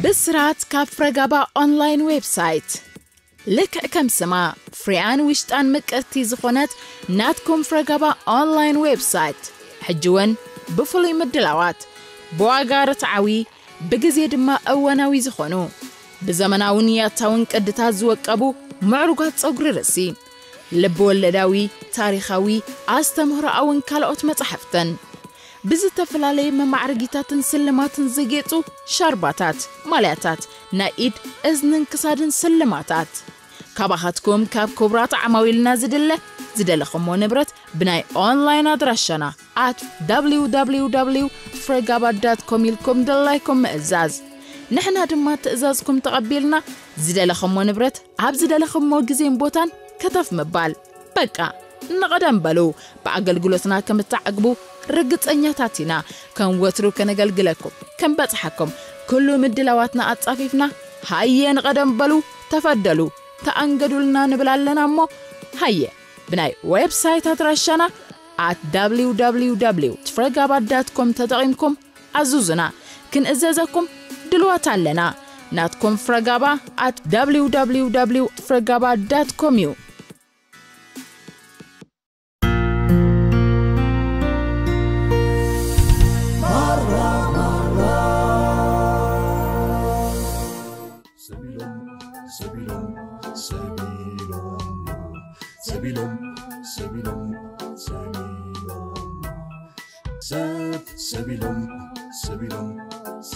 ብስራት ካብ ፍረጋባ ኦንላይን ዌብሳይት። ልክዕ ከም ስማ፣ ፍሪያን ውሽጣን ምቅርቲ ዝኾነት ናትኩም ፍረጋባ ኦንላይን ዌብሳይት፣ ሕጂ እውን ብፍሉይ ምድላዋት፣ ብዋጋ ርትዓዊ፣ ብግዜ ድማ እዋናዊ ዝኾኑ፣ ብዘመናውን ያታውን ቅድታት ዝወቀቡ ምዕሩጋት ጸጉሪ ርእሲ፣ ልብ ወለዳዊ፣ ታሪኻዊ፣ ኣስተምህሮኣውን ካልኦት መጻሕፍትን፣ ብዝተፈላለየ መማዕረጊታትን ስልማትን ዘጌጹ ሻርባታት፣ ማልያታት፣ ናይ ኢድ፣ እዝንን ክሳድን ስልማታት። ካባኻትኩም ካብ ክቡራት ዓማዊልና ዝድለ ዝደለኹሞ ንብረት ብናይ ኦንላይን ኣድራሻና at www ፍረጋባ ዳት ኮም ኢልኩም ድላይኩም ምእዛዝ። ንሕና ድማ ትእዛዝኩም ተቐቢልና ዝደለኹሞ ንብረት ኣብ ዝደለኹሞ ግዜን ቦታን ከተፍ ምባል። በቃ፣ ንቐደም በሉ። ብኣገልግሎትና ከም እትዓግቡ ርግጸኛታት ኢና። ከም ወትሩ ከነገልግለኩም፣ ከም በጽሓኩም፣ ኩሉ ምድላዋትና ኣጻፊፍና፣ ሃየ ንቐደም በሉ፣ ተፈደሉ፣ ተኣንገዱልና ንብል ኣለና እሞ፣ ሃየ፣ ብናይ ዌብሳይት ኣድራሻና at www ፍረጋባ ዳት ኮም ተጠቒምኩም ኣዙዙና። ክንእዘዘኩም ድልዋት ኣለና። ናትኩም ፍረጋባ at www ፍረጋባ ዳት ኮም እዩ። ሰቢሎም፣ ሰቢሎም፣ ሰቢሎም፣ ሰቢሎም፣ ሰቢሎም፣ ሰቢሎም፣ ሰብ፣ ሰቢሎም፣ ሰቢሎም፣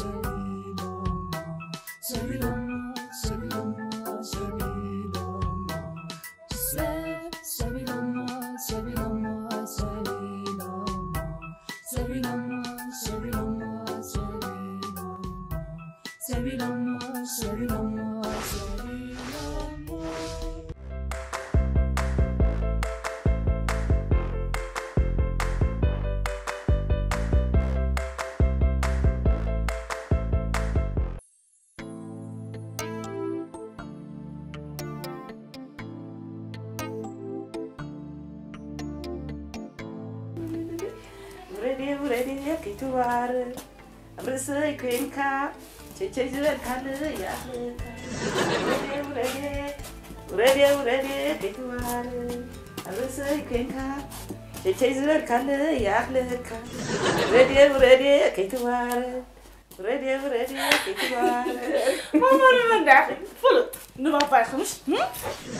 ሰቢሎም፣ ሰቢሎም፣ ሰቢሎም፣ ሰቢሎም፣ ሰብ፣ ሰቢሎም፣ ሰቢሎም፣ ሰቢሎም፣ ሰቢሎም፣ ሰቢሎም፣ ሰቢሎም፣ ሰቢሎም፣ ሰቢሎም፣ ሰቢሎም። ውረዴ ውረዴ ከይትዋር ኣብ ርእሰይ ኮይንካ ቸቸይ ዝበልካለ ይኣኽለካ። ውረዴ ውረዴ ውረዴ ውረዴ ከይትዋር ኣብ ርእሰይ ኮይንካ ቸቸይ ዝበልካለ ይኣኽለካ። ውረዴ ውረዴ ከይትዋር ውረዴ ውረዴ ከይትዋር። ማማ ንመን ዳኺ ፍሉጥ ንባባ ኢኺ ምሽ?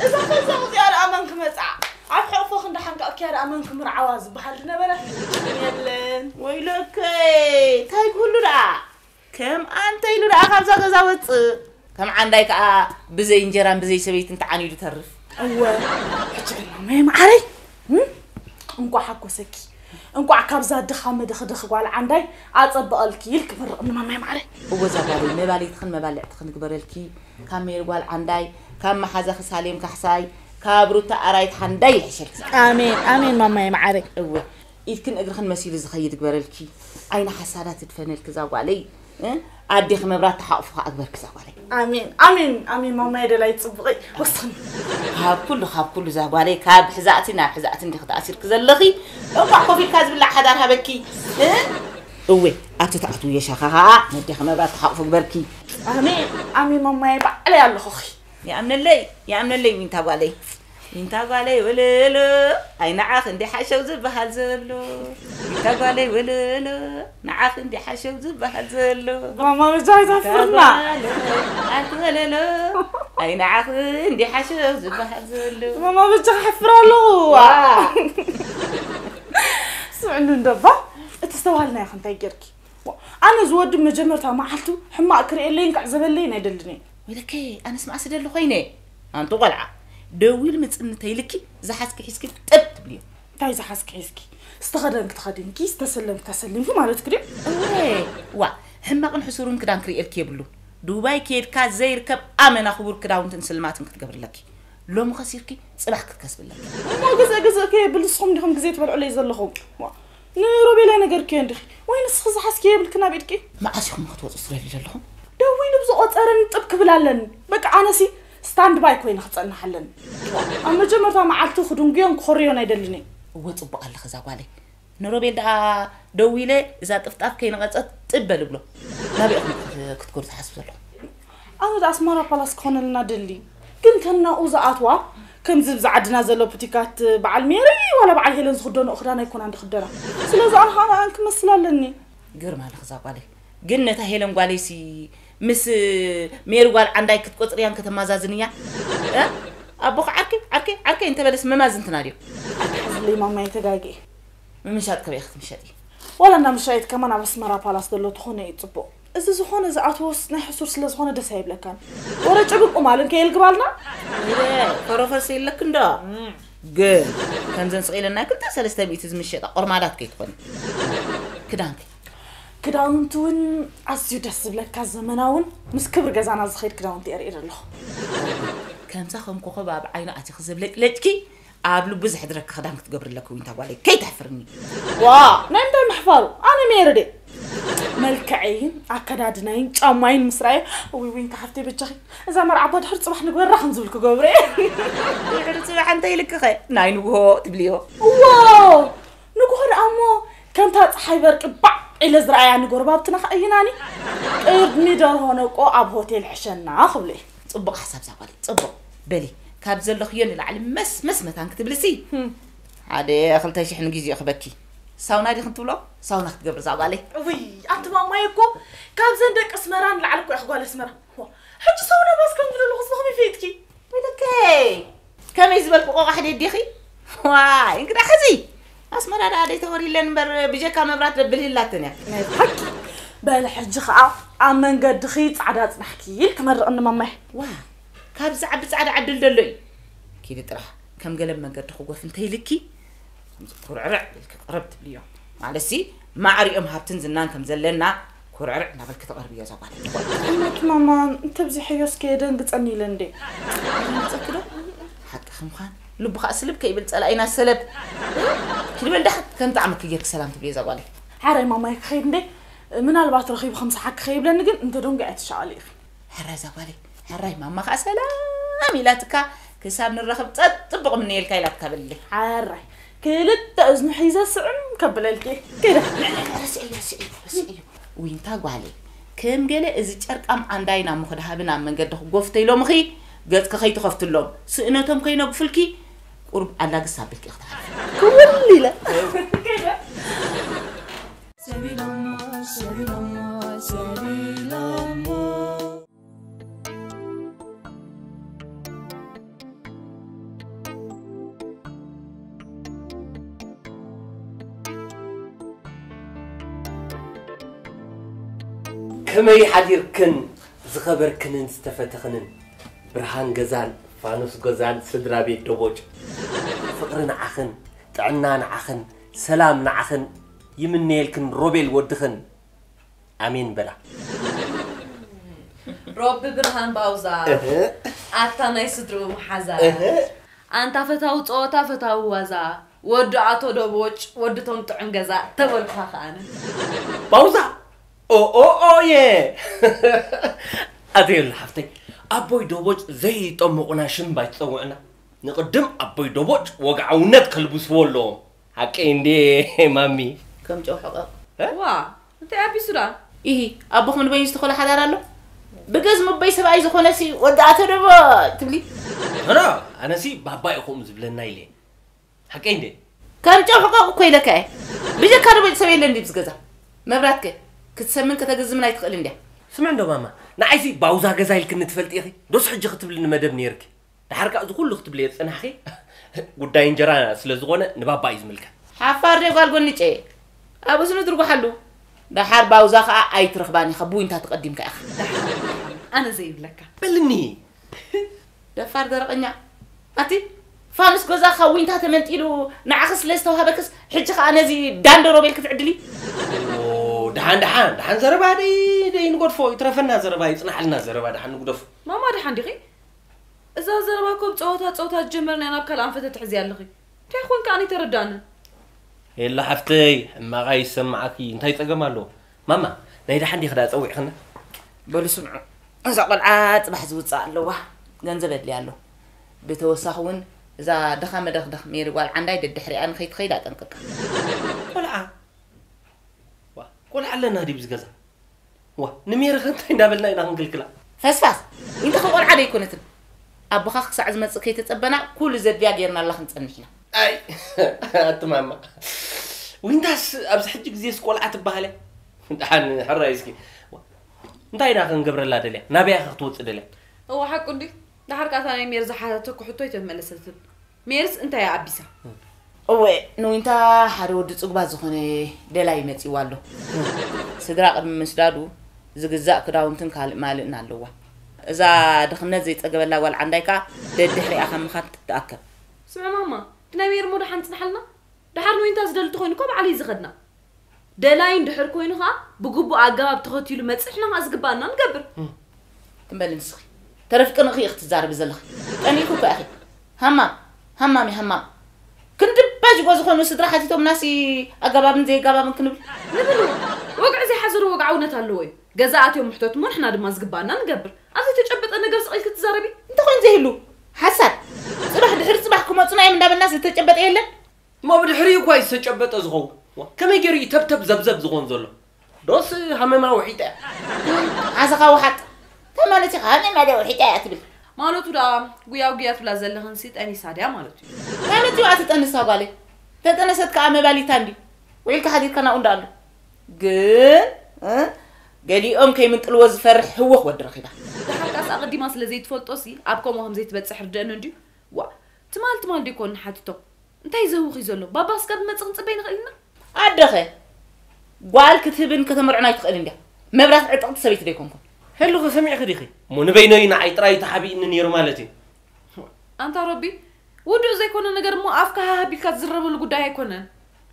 እዛ ከዛ እዚኣ ደኣ መን ክመጽኣ? ኣብ ሕቕፎ ክንዲ ሓንቃቕኪያ ደኣ መን ክምርዓዋ ዝበሃል ድነበረ? የለን። ወይለከይ፣ እንታይ ክህሉ ደኣ? ከም ኣንተ ኢሉ ደኣ ካብዛ ገዛ ወጽእ። ከም ዓንዳይ ከኣ ብዘይ እንጀራን ብዘይ ሰበይትን ተዓኒዱ ተርፍ። እወ፣ ሕጂ ግን ማማየ መዓረይ፣ እም? እንቋዕ ሓጎሰኪ። እንቋዕ ካብዛ ድኻ መደኽደኽ ጓል ዓንዳይ ኣጸበቐልኪ ኢልኪ መርቕኒ ማማየ መዓረይ። እወ፣ እዛ ጓለይ መባልይትኽን መባልዕትኽን ይግበረልኪ። ካብ ሜሪ ጓል ዓንዳይ፣ ካብ መሓዛኺ ሳሌም ካሕሳይ፣ ካብ ሩታ ኣራይት ሓንዳይ ይሕሸልኪ። ኣሜን፣ ኣሜን ማማየ መዓረይ። እወ፣ ኢድክን እግርኽን መሲሉ ዝኸይድ ይግበረልኪ። ዓይኒ ሓሳዳት ይድፈነልኪ እዛ ጓለይ። እ? ኣዴኺ መብራት ተሓቑፉ ከኣ እግበርኪ እዛ ጓለይ። ኣሜን፣ ኣሜን፣ ኣሜን ማማየ ደላይ ጽቡቐይ። ወስኽኒ። ካብ ኩሉ፣ ካብ ኩሉ እዛ ጓለይ፣ ካብ ሕዛእቲ ናብ ሕዛእቲ እንዲኺ ተኣሲርኪ ዘለኺ። እንቋዕ ኮፍ ኢልካ ዝብላዕ ሓዳር ሃበኪ። እ? እወ፣ ኣብቲ ትኣትውዮ ሻኻ ኸኣ ነዴኺ መብራት ተሓቑፉ እግበርኪ። ኣሜን፣ ኣሜን ማማየ ባዕለይ ኣለኹኺ። ይኣምነለይ፣ ይኣምነለይ ዊንታ ጓለይ። ዊንታ ጓለይ ወለሎ፣ ኣይ ንዓኺ እንዲ ሓሸው ዝበሃል ዘሎ። ዊንታ ጓለይ ወለሎ፣ ንዓኺ እንዲ ሓሸው ዝበሃል ዘሎ። ማማ በጃ ኣይተፍርና። ዊንታ ጓለይ፣ ኣንቲ ወለሎ፣ ኣይ ንዓኺ እንዲ ሓሸው ዝበሃል ዘሎ። ማማ በጃ ክሕፍር ኣለኹ። ዋ። ስምዕኒ እንደባ፣ እቲ ዝተባሃልናዮ ከ እንታይ ጌርኪ? ዋ፣ ኣነ ዝወዲ መጀመርታ መዓልቱ ሕማቕ ክርእየለይን ክዕዘበለይን ኣይደልን እየ። ወይለከ፣ ኣነስ መኣስ ደሊ ኮይነ? ኣንቲ ቆልዓ፣ ደዊሉ ምጽኒ ተይልኪ፣ ዝሓዝኪ ሒዝኪ ጥብ ትብልዮ። እንታይ ዝሓዝኪ ሒዝኪ? ዝተኸደንኪ ተኸዲንኪ፣ ዝተሰለምኪ ተሰሊምኪ ማለትኪ ድዩ? እወ፣ ዋ፣ ሕማቕን ሕሱርን ክዳን ክርእየልኪ የብሉ። ዱባይ ከይድካ ዘይርከብ ኣመና ክቡር ክዳውንትን ስልማትን ክትገብርለኪ። ሎሚ ከሲርኪ፣ ጽባሕ ክትከስብለኪ። እሞ ግዝእ ግዝእ ከየብል ንስኹም ዲኹም ግዜ ትበልዑለይ ዘለኹም? ዋ፣ ንሮቤል ኣይነገርክዮን ዲኺ? ወይ ንስኺ ዝሓዝክዮ የብልክን ኣብ ኢድኪ? መዓስ ኢኹም ክትወጹ ትደልዩ ዘለኹም? ደዊሉ ብዝቖጸረኒ ጥብ ክብል ኣለኒ። በቃ ኣነሲ ስታንድ ባይ ኮይነ ክጸንሕ ኣለኒ። ኣብ መጀመርታ መዓልቱ ክድንጉዮን ክኾርዮን ኣይደልን እየ። እወ፣ ጽቡቕ ኣለኺ እዛ ጓለይ። ንሮቤል ደኣ ደዊለ እዛ ጥፍጣፍ ከይነቐጸት ጥብ በል እብሎ። ናበይ ኢኹም ክት-፣ ክትከዱ ትሓስቡ ዘለኹም? ኣነ ዳ ኣስመራ ፓላስ ክኾነልና ደሊ። ግን ተናኡ ዝኣትዋ ከምዚ ብዛ ዓድና ዘሎ ቡቲካት በዓል ሜሪ ዋላ በዓል ሄለን ዝኽደንኦ ክዳን ኣይኮናን ድኽደና። ስለዚ ኣነ ኸኣ ንኣን ክመስል ኣለኒ። ግርማ ኣለኺ እዛ ጓለይ። ግን ነታ ሄለን ጓለይሲ ምስ ሜሪ ጓል ዓንዳይ ክትቆጽርያን ከተማዛዝንያ? እ? ኣቦኺ ዓርከይ፣ ዓርከይ፣ ዓርከይ እንተበለስ መማዝንትና ድዮም? ኣትሓዝለይ ማማየ ተጋግየ። ምምሻጥ ከበይ ክትምሸጢ? ዋላ እንዳ ምሻይት ከማን ኣብ ኣስመራ ፓላስ ዘሎ ተኾነ እዩ ጽቡቕ። እዚ ዝኾነ ዝኣትዎስ ናይ ሕሱር ስለ ዝኾነ ደስ ኣይብለካን። ወረ ጭብቅ ቁማልን ከየልግባልና። ኢለ ፈረፈስ የለክ እንዶ። ግን ከምዘን ስቕ ኢለና ክልተ ሰለስተ ሚእቲ ዝምሸጣ ቆርማዳት ከይትኾኒ። ክዳንኪ። ክዳውንቲ እውን ኣዝዩ ደስ ዝብለካ ዘመናውን ምስ ክብሪ ገዛና ዝኸይድ ክዳውንቲ የርኢ ኣለኹ። ከምዛ ከም ኮኸብ ኣብ ዓይኑ ኣትዩ ክዘብለጭለጭኪ ኣብ ልቡ ዘሕድረኪ ክዳን ክትገብሪ ኣለኪ ዊንታ ጓለይ ከይተሕፍርኒ። ዋ ናይ ምንታይ ምሕፋሩ ኣነ ሜሪ ድየ። መልክዐይን ኣከዳድናይን ጫማይን ምስ ረኣየ እውይ ዊንታ ሓፍተይ በጃኺ እዛ መርዓ እባ ድሕሪ ጽባሕ ንግበራ ከም ዝብል ክገብሮ እየ። ድሕሪ ጽባሕ እንታይ ኢልኪ ኸ ናይ ንግሆ ትብልዮ። እዎ ንግሆ ደኣ እሞ ከምታ ጸሓይ በርቂ ባዕ ኢለ ዝረኣያ ንጎረባብትና ከዕይናኒ ቅድሚ ደርሆ ነቆ ኣብ ሆቴል ሕሸና ክብሎ እየ። ጽቡቕ ሓሳብ እዛ ጓለይ ጽቡቕ። በሊ ካብ ዘለኽዮ ንላዕሊ መስ መስ መታን ክትብልሲ ሓደ ክልተ ሽሕ ንግዜኡ ክበኪ። ሳውና ዲኽን ትብሎ? ሳውና ክትገብር እዛ ጓለይ። እውይ ኣንቲ ማማየ እኮ ካብዘን ደቂ ኣስመራ ንላዕሊ እኮ ኢኺ ጓል ኣስመራ። ሕጂ ሳውና ባስ ከም ዝደለኹስ ብኸመይ ፈይጥኪ? ወይለከይ ከመይ ዝበልኩ ቆቓሕ ደዲኺ? ዋይ እንግዳ ሕዚ ኣስመራ ደኣ ደይተወሪለን እምበር ብጀካ መብራት ደብል ህላተን እያ። ናይ ብሓቂ በሊ ሕጂ ኸኣ ኣብ መንገድኺ ጻዕዳ ጽናሕኪ ኢልኪ መርቕኒ ማማየ። ዋ ካብዚ ዓቢ ጻዕዳ ዕድል ደሎ እዩ። ኪዲ ጥራሕ ከም ገለ መንገድኺ ጎፍ እንተይልኪ ከምዚ ኩርዕርዕ ኢልኪ ቅርብ ትብልዮ። ማለትሲ ማዕሪኦም ሃብትን ዝናን ከም ዘለና ኩርዕርዕ እናበልኪ ተቕርብዮ እዛ ጓል። እሞት ማማ እንተብዚሐዮ እስከ የደንግጸኒ ኢለ እንዴ። ደንግጸኪ ዶ? ሓቅኺ ምዃን ልቡ ኸኣ ስልብ ከይብል ጸላኢና ሰለብ። ኪዲ በል ዳሓት ከም ጣዕመኪ ጌርኪ ሰላም ትብልዮ እዛ ጓለይ። ሓራይ ማማይ ክኸይድ እንዴ ምናልባት ረኺቡ ከም ሰሓቂ ከይብለኒ ግን እንተ ደንጉ ኣይትሻቐሊ ኢኺ። ሕራይ እዛ ጓለይ ሕራይ ማማ ኸኣ ሰላም ኢላትካ ክሳብ ንራኸብ ጸጥ ጥቡቕ ምነየልካ ኢላትካ በልለይ። ሓራይ ክልተ እዝኑ ሒዘ ስዕም ከብለልኪ። ከይደ። ረስዕዮ ረስዕዮ ረስዕዮ። ዊንታ ጓለይ ከም ገለ እዚ ጨርቃም ዓንዳይና ምኽድ ሃብን ኣብ መንገዲ ክጎፍተ ኢሎምኺ ገጽኪ ከይትኸፍትሎም ስእነቶም ከይነግፉልኪ ቁሩብ ኣላግስ ኣቢልኪ ኢኺ ትሓልፊ። ክውል ኢለ። ሰቢሎሞ ሰቢሎሞ ሰቢሎሞ። ከመይ ሓዲርክን ዝኸበርክንን ዝተፈተኽንን ብርሃን ገዛን ፋኑስ ገዛን ስድራ ቤት ደቦጭ? ፍቕሪ ንዓኽን፣ ጥዕና ንዓኽን፣ ሰላም ንዓኽን ይምነየልክን ሮቤል ወድኽን ኣሜን በላ። ሮቢ ብርሃን ባውዛ እህ። ኣታ ናይ ስድርኡ መሓዛ እህ። ኣንታ ፈታዊ ጸወታ ፈታዊ ዋዛ ወዲ ኣቶ ደቦጭ ወዲ ቶም ጥዑም ገዛ ተበልኩኻ ከኣነ። ባውዛ ኦኦኦየ ኣተየሉ ሓፍተይ ኣቦይ ደቦጭ ዘይጠመቑና ሽም ባይትጸውዕና ንቕድም ኣቦይ ደቦጭ ወግዓውነት ከልብስዎ ኣለዎም። ሓቀይ እንዴ ማሚ? ከም ጨው ሕቐቕ። እ? ዋ፣ እንታይ ኣቢሱ ደኣ? ኢሂ፣ ኣቦኹም ንበይኑ ዝተኾለ ሓዳር ኣሎ? ብገዝ ምበይ ሰብኣይ ዝኾነሲ ወዲ ኣቶ ደቦ ትብሊ? ኖ፣ ኖ፣ ኣነሲ ባባ ኢኹም ዝብለና ኢለ። ሓቀይ እንዴ? ከም ጨው ሕቐቕ እኮ ኢለካ እየ። ብጀካ ደቦ ሰብ የለን ድዩ ኣብዚ ገዛ? መብራትከ? ክትሰምን ከተግዝምን ኣይትኽእል እንድያ። ስምዕ እንዶ ማማ፣ ንዓይሲ ባውዛ ገዛ ኢልክኒ ትፈልጢ ኢኺ? ዶስ ሕጂ ክትብልኒ መደብ ነይርኪ? ደሓር ከኣ እዚ ኩሉ ክትብልዮ ዝጸናሕኺ ጉዳይ እንጀራ ስለ ዝኾነ ንባባ እዩ ዝምልከት። ሓፋር ደይ ጓል ጎንጨ ኣብ እዝኑ ድርጉሓሉ። ደሓር ባውዛ ከኣ ኣይትረኽባን ኢኻ ብዊንታ ተቐዲምካ ኢኻ። ኣነ ዘይብለካ። በልኒ። ደፋር ደረቐኛ ኣቲ ፋኑስ ገዛ ካብ ዊንታ ተመንጢሉ ንዓኺ ስለ ዝተዋሃበክስ ሕጂ ከኣ ነዚ ዳንደሮ ቤል ክትዕድሊ። ኦ፣ ደሓን ደሓን ደሓን ዘረባ ደይ ደይ ንገድፎ ይትረፈና ዘረባ ይጽናሕልና ዘረባ ደሓን ንግደፎ። ማማ ደሓን ዲኺ? እዛ ዘረባ እኮ ብጸወታ ጸወታ ዝጀመርና ኢና ናብ ካልእ ኣንፈት ትሕዚ ኣለኺ። እንታይ ኮንካ ኣነ ኣይተረዳንን። ኤላ ሓፍተይ ሕማቕ ኣይሰማዓኪ እንታይ ጸገም ኣለዎ? ማማ ናይ ደሓን ዲኺ ደኣ ጸዊዕኽና? በሉ ስምዑ እዛ ቆልዓ ጽባሕ ዝውጻእ ኣለዋ ገንዘብ የድልያ ኣሎ። ብተወሳኺ እውን እዛ ደኻ መደኽደኽ ሜሪ ጓል ዓንዳይ ደድሕሪኣ ንኸይትኸይድ ኣጠንቅቃ። ቆልዓ ዋ ቆልዓ ኣለና ድዩ ኣብዚ ገዛ? ዋ ንሜሪ ከ እንታይ እንዳበልና ኢና ክንክልክላ? ፈስፋስ ዊንታ ከም ቆልዓ ዶ ኣይኮነትን? ኣቦኻ ክሳዕ ዝመጽእ ከይተጸበና ኩሉ ዘድልያ ጌርናላ ክንጸንሕ ኢና። ኣይ ኣቲ ማማ፣ ዊንታስ ኣብዚ ሕጂ ግዜስ ቆልዓ ትበሃል እያ? ደሓን ሕራይ እስኪ። እንታይ ኢና ክንገብረላ ደልያ? ናበይ እያ ክትወጽእ ደልያ? እወ ሓቁ እንድዩ። ደሓር ከኣ እታ ናይ ሜሪ ዝሓተተኩ ሕቶ ኣይተመለሰትን። ሜርስ እንታይ እያ ኣቢሳ? እወ፣ ንዊንታ ሓደ ወዲ ጽጉባት ዝኾነ ደላይ መጺዋ ኣሎ። ስድራ ቅድሚ ምስዳዱ ዝግዛእ ክዳውንትን ካልእ ማልእን ኣለዋ። እዛ ድኽነት ዘይጸገበላ ጓል ዓንዳይ ከኣ ደድሕሪኣ ካብ ምኻድ ትተኣከብ። ስምዒ ማማ፣ እቲ ናይ ሜሪ እሞ ደሓን ጽንሓልና። ደሓር ንዊንታ ዝደሊ እንተኾይኑ እኮ ባዕሉ እዩ ዝኸድና። ደላይ እንድሕር ኮይኑ ኸኣ ብግቡእ ኣገባብ ተኸቲሉ መጽንሕና ኸኣ ዝግባኣና ንገብር። ትም በሊ ንስኺ። ተረፍ ቅንእኺ ኢኺ ትዛረቢ ዘለኺ። ቀኒእኪ እኮ ኢኺ። ሃማም፣ ሃማም እዩ ሃማም። ክንዲ ባጅጎ ዝኾኑ ስድራ ሓቲቶምናሲ ኣገባብን ዘይኣገባብን ክንብል። ንብሉ። ወግዒ ዘይሓዘሉ ወግዓውነት ኣለዎ እዩ። ገዛ ኣትዮም ምሕተቱ እሞ ንሕና ድማ ዝግባኣና ንገብር። ኣብ ዘይተጨበጠ ነገር ስቕ ኢልኪ ትዛረቢ። እንተኾይኑ ዘይህሉ። ሓሳድ። ጽባሕ ድሕሪ ጽባሕ ክመጹና እዮም እንዳበልናስ ዝተጨበጠ የለን። እሞ ብድሕሪኡ እኳ እዩ ዝተጨበጠ ዝኸውን። ዋ፣ ከመይ ገይሩ እዩ ተብተብ ዘብዘብ ዝኸውን ዘሎ? ዶስ ሃመማ ውሒጣ እያ? ዓሰኻ ውሓጥ። ተማለቲ ኸኣ ሃመማ ድያ ውሒጣ እያ ትብል? ማለቱ ደኣ ጉያ ጉያ ትብላ ዘለኽንሲ ጠኒሳ ድያ ማለት እዩ። ማለት እዩ ኣቲ ጠንሳ ጓለይ። ተጠነሰት ከኣ መባሊታ እንዲ። ውዒልካ ሓዲርካ ናብኡ እንዳ ኣሎ። ግን፣ እ፣ ገሊኦም ከይምንጥልዎ ዝፈርሕ ህወኽ ወዲ ረኺባ። ደሓር ከኣስ ኣቐዲማ ስለ ዘይትፈልጦሲ ኣብ ከምኡ ከም ዘይትበጽሕ ርደአኒ እንድዩ። ዋ፣ ትማል ትማል ዲኮን ንሓትቶ። እንታይ ዘህውኺ ዘሎ? ባባ ስጋብ ዝመጽእ ክንጽበይ ንኽእል ኢና? ኣደኸ፣ ጓል ክትህብን ከተመርዕን ኣይትኽእልን ድያ? መብራት ዕጥቕቲ ሰበይቲ ዶ ኣይኮንኩን? ሄሉኸ ሰሚዕኺ ዲኺ? እሞ ንበይነይ ንዓይ ጥራይ ተሓቢእኒ ነይሩ ማለት እዩ። ኣንታ ረቢ፣ ውዱእ ዘይኮነ ነገር እሞ ኣፍካ ሃህ ኣቢልካ ትዝረበሉ ጉዳይ ኣይኮነን።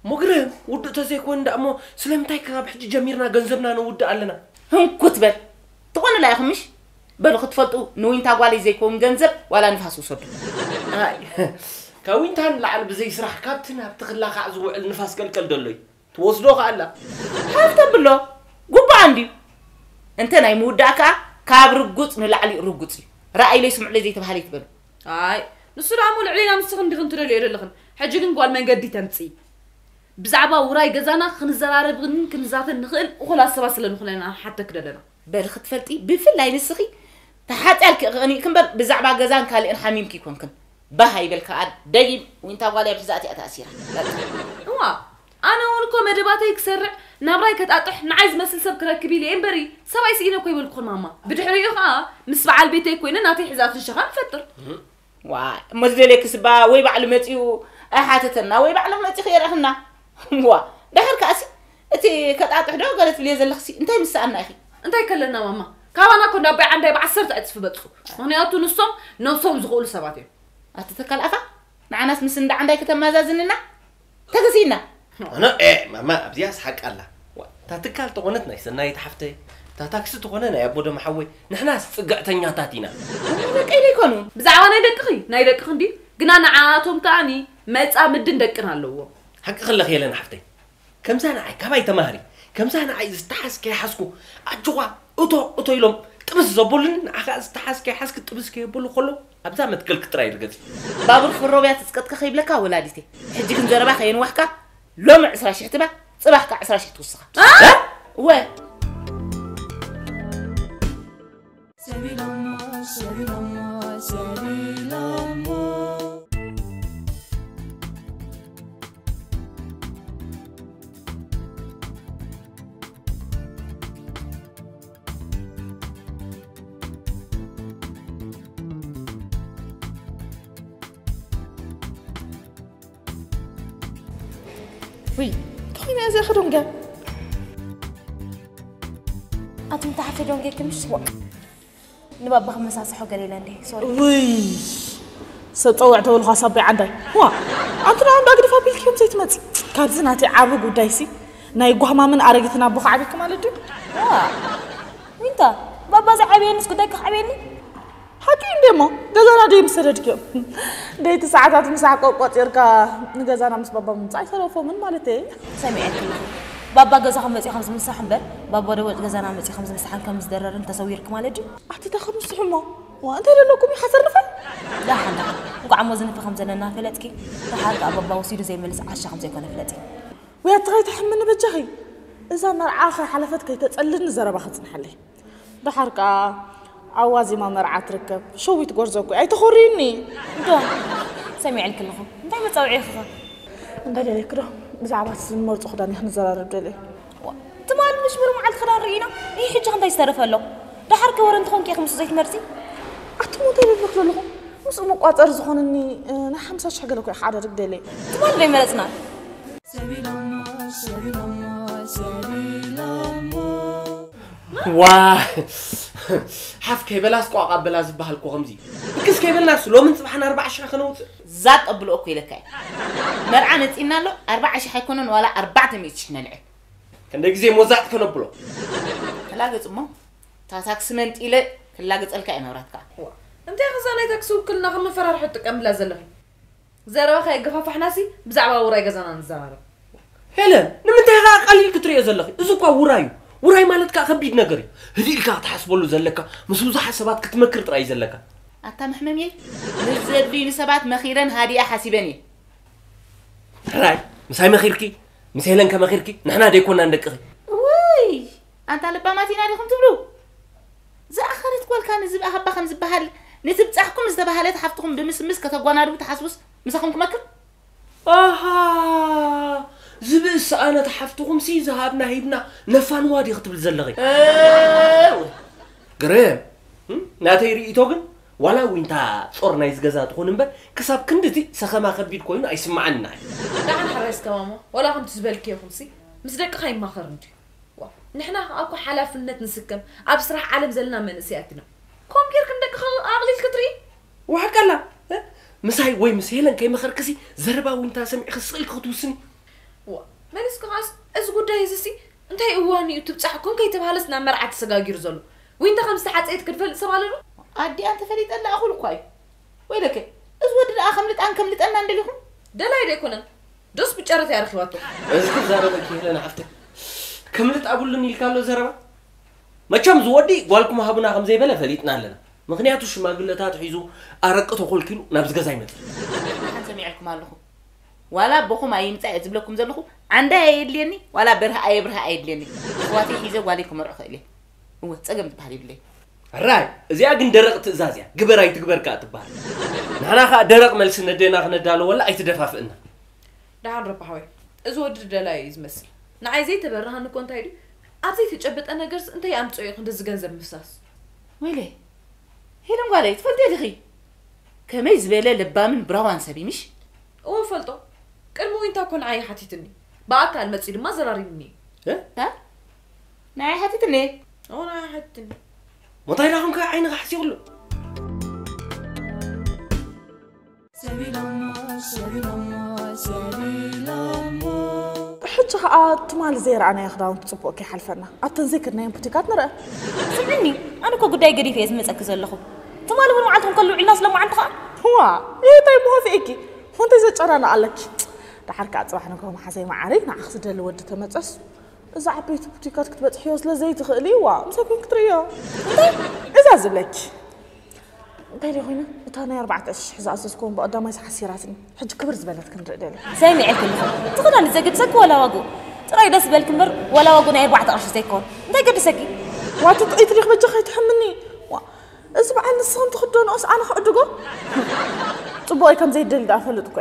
እሞ ግርም፣ ውዱእ ተዘይኮነ ደኣ እሞ ስለምንታይ ካብ ሕጂ ጀሚርና ገንዘብና ነውድእ ኣለና? ህንኩት በል። ትኾኑላ ኢኹም ምሽ? በሉ ክትፈልጡ ንዊንታ ጓለይ ዘይከውን ገንዘብ ዋላ ንፋስ ውሰዱ። ኣይ፣ ካብ ዊንታ ንላዕሊ ብዘይ ስራሕ ካብቲ ናብቲ ክላኻዕ ዝውዕል ንፋስ ቀልቀል ደሎ እዩ። ትወስዶ ከኣ ኣላ። ሓፍ ተብሎ፣ ጉቡኣ እንድዩ። እንተ ናይ ምውዳእ ከኣ ካብ ርጉጽ ንላዕሊ ርጉጽ እዩ። ረኣይለይ ስምዑለይ ዘይተባህለ ይትበሉ። ኣይ፣ ንሱ ደኣ እሞ ልዕሌና ንስኽን ዲኽን ትደልዮ ዘለኽን። ሕጂ ግን ጓል መንገዲ ተምጽኢ። ብዛዕባ ውራይ ገዛና ክንዘራረብን ክንዛተን ንኽእል እኹላት ሰባት ስለ ንኹነና ንሓተኪ ደለና። በሊ ክትፈልጢ፣ ብፍላይ ንስኺ ተሓጽያልኪ ቅቕንእኪ እምበር ብዛዕባ ገዛን ካልእን ሓሚምኪ ኣይኮንክን። ባህ ኣይበልካ፣ ኣደ ደጊም ዊንታ ጓለይ ኣብ ሕዛእቲ እያ ተኣሲራ። በቃ። እዋ፣ ኣነ እውን እኮ መደባተይ ክሰርዕ፣ ናብራይ ከጣጥሕ፣ ንዓይ ዝመስል ሰብ ክረክብ ኢለ እየ እምበሪ፣ ሰብኣይ ስኢነ እኮ ይበልኩኽን ማማ። ብድሕሪኡ ኸኣ ምስ በዓል ቤተይ ኮይነ ናተይ ሕዛእትን ሸኻን እፈጥር። ዋይ፣ እሞ ዝደልየኪ ስባ ወይ ባዕሉ መጺኡ ኣይሓተተና ወይ ባዕልኺ መጺኺ የርእኽና። ዋ፣ ድሓር ከኣሲ እቲ ከጣጥሕ ዶ ገለ ትብልዮ ዘለኽሲ እንታይ ምስ ሰኣና ኢኺ? እንታይ ከለና ማማ? ካባና እኮ እንዳ ኣቦይ ዓንዳይ ብዓሰርተ ዕጽፊ በጽሑ። ምኽንያቱ ንሶም ነብሶም ዝኽእሉ ሰባት እዮም። ኣቲ ተካል ኣፋ፣ ንዓናስ ምስ እንዳ ዓንዳይ ከተመዛዝንና? ተገዚእና። ኣነ፣ ኤ፣ ማማ፣ ኣብዚኣስ ሓቂ ኣላ። ዋ፣ እታ ትካል ተኾነት ናይ ሰናይት ሓፍተይ፣ እታ ታክሲ ተኾነ ናይ ኣቦ ደመ ሓወይ፣ ንሕናስ ጽግዕተኛታት ኢና። እሞ ደቀይ ዶ ይኮኑ? ብዛዕባ ናይ ደቅኺ፣ ናይ ደቅኺ እንዲ፣ ግና ንዓኣቶም ከኣኒ መጻምድን ደቅን ኣለዎም። ሓቂ ከለኺ የለን ሓፍተይ። ከምዛ ንዓይ ካባይ ተማሃሪ። ከምዛ ንዓይ ዝተሓዝ ከይሓዝኩ ኣጆኻ እቶ እቶ ኢሎም ጥብስ ዘበሉኒ፣ ንዓኻ ዝተሓዝ ከይሓዝኪ ጥብስ ከየበሉ ከለዉ ኣብዛ መትከልኪ ጥራይ ርገጺ። ባቡር ፈሮብያ ትጽቀጥካ ከይብለካ ወላዲተይ። ሕጂ ግን ዘረባ ከየንዋሕካ ሎሚ ዕስራ ሽሕ ትባ፣ ጽባሕ ከኣ ዕስራ ሽሕ ትውስኻ። እ? እወ። ሰቢሎሞ፣ ሰቢሎሞ፣ ሰቢሎሞ። ውይ፣ እንታይ ኮይና እዚኣ ከ ዶንገ? ኣቲ ምታሓፈ ዶንገ ክምሽ? ዋ። ንባባ ክመሳስሖ ገለ ኢለ እንዴ? ሶሪ። ውይ፣ ሰብ ጸውዕ ተበልኳ ሳበይ ዓንዳይ። ዋ፣ ኣንቲ ደኣ እንዳ ግድፍ ኣቢልክዮም ዘይትመጺ። ካብዚ ናተይ ዓቢ ጉዳይሲ፣ ናይ ጓህማምን ኣረጊትን ኣቦ ከዓብየኪ ማለት ድዩ? ዋ፣ ዊንታ፣ ባባ ዝዓብየንስ ጉዳይ ከዓብየኒ? ሓቂ እንዴ እሞ፣ ገዛና ድዩ ምስ ሰደድክዮ? ደይቲ ሰዓታት ምሳሕ ቆቆጺርካ ንገዛና ምስ ባባ ምምጻእ ኣይተረፎምን ማለተይ። ሰሚዐኪ ኣለኹ። ባባ ገዛኹም መጺኡ ከም ዝምሳሕ እምበር፣ ባባ ደወጭ ገዛና መጺኡ ከም ዝምሳሕን ከም ዝደረርን ተሰዊርኪ ማለት ድዩ? ኣቲ ተኸምስሑ እሞ። ዋ፣ እንታይ ደለኩም እዩ ሓሰር ንፈል? ዳሓን ዳሓን። እንቋዕ እሞ ዝንፊ ከም ዘለና ፈለጥኪ። ደሓር ከኣ ባባ ወሲዱ ዘይመልስ ዓሻ ከም ዘይኮነ ፍለጢ። ወይ ኣቲ ከይትሕምኒ በጃኺ። እዛ መርዓ ከይሓለፈት ከይተጸልኒ ዘረባ ክጽንሓለይ። ደሓር ከኣ ኣብ ዋዜማ መርዓ ትርከብ ሸዊት ጎርዞ እኮ ኣይተኾርዩኒ። እንዶ ሰሚዐልኪ ኣለኹ። እንታይ መጻውዒ ኢኺ? እንታይ ደልየኪ ዶ? ብዛዕባ እቲ ዝመርጾ ክዳን ክንዘራረብ ደልየ። ትማሊ ምሽ ሙሉ መዓልቲ ክዳን ርኢና። ይህ ሕጂ እንታይ ዝተረፈ ኣሎ? ደሓር ከ ወረ እንተኾንኪ ኢኺ ምስ ዘይትመርጺ? ኣቱም እንታይ ደልክ ዘለኹም? ምስኡ መቋጸሪ ዝኾነኒ እ፣ ናይ ሓምሳ ሽሕ ገለ እኮ ኢኻ ዓዳድግ ደልየ። ትማሊ ዶ ይመረጽና? ዋ ሓፍ ከይበላስ ቋቋ በላ ዝበሃል እኮ ከምዚ እዩ። እክስ ከይበልናስ ሎምን ፅባሕን ኣርባዓ ሽሕ ከነውፅእ። ዛቅ ኣብልኦ እኮ ኢለካ እየ። መርዓ መፂና ኣሎ ኣርባዓ ሽሕ ኣይኮነን ዋላ ኣርባዕተ ሚእቲ ሽሕ ነልዕል። ክንደይ ግዜ ሞዛቅ ከነብሎ። ተላገፅ እሞ እታ ታክሲ መንጢለ ክላገፀልካ እየ መብራትካ። እንታይ ኸዛ ናይ ታክሲ ውክልና ከም መፈራርሒ ትጥቀምላ ዘለኺ? ዘረባ ከየገፋፋሕናሲ ብዛዕባ ውራይ ገዛና ንዘራረብ። ሄለን ንምንታይ ኢኻ ኣቃሊልኪ ትርእዮ ዘለኺ? እዚ እኳ ውራይ እዩ። ውራይ ማለት ከኣ ከቢድ ነገር እዩ። ህድእ ኢልካ ክትሓስበሉ ዘለካ ምስ ብዙሓት ሰባት ክትመክር ጥራይ እዩ ዘለካ። ኣታ መሕመምየይ ምስ ዘድልዩኒ ሰባት መኺረን ሃዲኣ ሓሲበን እየ። ሕራይ ምሳይ መኺርኪ ምስ ሄለን ከመኺርኪ ንሕና ደይኮናን ደቅኺ። ውይ ኣንታ ለባማት ኢና ዲኹም ትብሉ? ዝኣኸለት ጓልካ ንዝብኣ ሃባ ከም ዝበሃል ንትብጻሕኩም ዝተባህለት ሓፍትኹም ብምስምስ ከተጓናድቡ ትሓስቡስ ምሳኹም ክመክር? ኣሃ ዝብእስ ኣነ ተሓፍትኹምሲ ዝሃብና ሂብና ነፋንዋ ዲኺ ትብል ዘለኺ? ግርም ናተይ ርእይቶ ግን ዋላ ዊንታ ጾር ናይዚ ገዛ ትኹን እምበር ክሳብ ክንድቲ ሰኸማ ከቢድ ኮይኑ ኣይስምዓንና እዩ። ደሓን ሕራይ እስከ ማማ ዋላ ከምቲ ዝበልክዮ ኢኹምሲ ምስ ደቅኻ ይማኸር እንድዩ። ዋው ንሕና ከኣ እኮ ሓላፍነት ንስከም ኣብ ስራሕ ዓለም ዘለና መንእሰያት ኢና። ኮም ጌርክ ንደቅኻ ኣቕሊል ክትርኢ? ዋሕቀላ ምሳይ ወይ ምስ ሄለን ከይመኸርክሲ ዘረባ ዊንታ ሰሚዕኺ ስቕ ኢልኪ ክትውስኒ። ዋ መሊስኪ ከኣስ እዚ ጉዳይ እዚሲ እንታይ እዋን እዩ ትብጻሕኩም ከይተባህለስ ናብ መርዓ ተሰጋጊሩ ዘሎ? ዊንታ ከም ዝተሓጸየት ክትፈልጥ ሰብ ኣሎ ዶ? ኣዲኣ እንተፈሊጠላ እኹል እኳ እዩ። ወይለከ እዚ ወዲ ደኣ ከምልጣን ከምልጠናን ደሊኹም? ደላይ ዶ ኣይኮነን ዶስ ብጨረታ እያ ረኺባቶ? እዚ ክዛረበኪ ሄለን ሓፍተይ ከምልጥ ኣብሉኒ ኢልካ ኣሎ ዘረባ? መቸም እዚ ወዲ ጓልኩም ሃቡና ከም ዘይበለ ፈሊጥና ኣለና። ምኽንያቱ ሽማግለታት ሒዙ ኣረቂ ተኾልኪሉ ናብዚ ገዛ ኣይመጽእን። ሓን ሰሚዐልኩም ኣለኹ። ዋላ ኣቦኹም ኣይምጻእ እየ ዝብለኩም ዘለኹ ዓንዳይ ኣየድልየኒ ዋላ በርሀ ኣየብርሀ ኣየድልየኒ። ኣሕዋተይ ሒዘ ጓለይ ክመርዖ ክእል እየ። እወ ጸገም ዝበሃል የብለይ። ሕራይ እዚኣ ግን ደረቕ ትእዛዝ እያ። ግበር ኣይትግበር ከኣ ትበሃል። ንሕና ከኣ ደረቕ መልሲ ነዴና ክነዳልወላ ኣይትደፋፍእና። ደሓን ረቢ ሓወይ እዚ ወዲ ደላይ እዩ ዝመስል ንዓይ ዘይተበረሃኒ እኮ እንታይ ድዩ ኣብ ዘይተጨበጠ ነገርስ እንታይ ኣምፅኦ እዩ ክንድዚ ገንዘብ ምፍሳስ ወይለይ ሄለን ጓለይ ትፈልጥዮ ዲኺ ከመይ ዝበለ ለባምን ብራዋን ሰብ እዩ ምሽ እወ ፈልጦ ቅድሚ ዊንታ እኮ ንዓይ ሓቲትኒ ብኣካል መፂኡ ድማ ዘራሪብኒ እዩ እ? ንዓይ ሓቲትኒ እወ ንዓይ ሓቲትኒ ሞታይ ዳኹም ከ ዓይኒ ካሕሲ ይብሉ ሕጂ ኸኣ ትማሊ ዘይረኣናዮ ክዳውንቲ ጽቡቕ ከይሓልፈና ኣብተን ዘይከድናየን ቡቲካት ንርአ። ስምዕኒ ኣነ እኮ ጉዳይ ገዲፈ እየ ዝመጸኪ ዘለኹ። ትማሊ እውን መዓልቲ ክንከሉ ውዒልና ስለ መዓልቲ ኸኣ። ዋ እንታይ ምኾፍኤኪ ወንተይ ዘጨናንቕ ኣለኪ። ደሓር ከኣ ጽባሕ ንግሆ መሓዘይ መዓረይ ንዓኺ ዝደሊ ወዲ ተመጸስ እዛ ዓበይቲ ቡቲካት ክትበጽሕዮ ስለ ዘይትኽእሊ ዋ ምሳይ ኮይን ክትርእዮ። እንታይ እዛ ዝብለኪ። እንታይ ደይ ኮይና እታ ናይ ኣርባዕተ ሽሕ ዝኣዘዝክዎም ብቐዳማይ ሓሲራትኒ ሕጂ ክብር ዝበለት ክንርኢ ደለ ሰሚዐ ክልኹ እቲ ክዳን ዘግድሰኪ ዋላ ዋግኡ ጥራይ ደስ በልኪ እምበር ዋላ ዋግኡ ናይ ኣርባዕተ ቅርሺ ዘይኮን እንታይ ገድሰኪ ዋቲ ጥቂት ዲኽ በጃ ከይትሕምኒ ዋ እዚ በዓል ንስኽን ትኽደንኦስ ኣነ ክዕድጎ ጽቡቕ ከም ዘይደሊ ደኣ ፈልጥ እኮ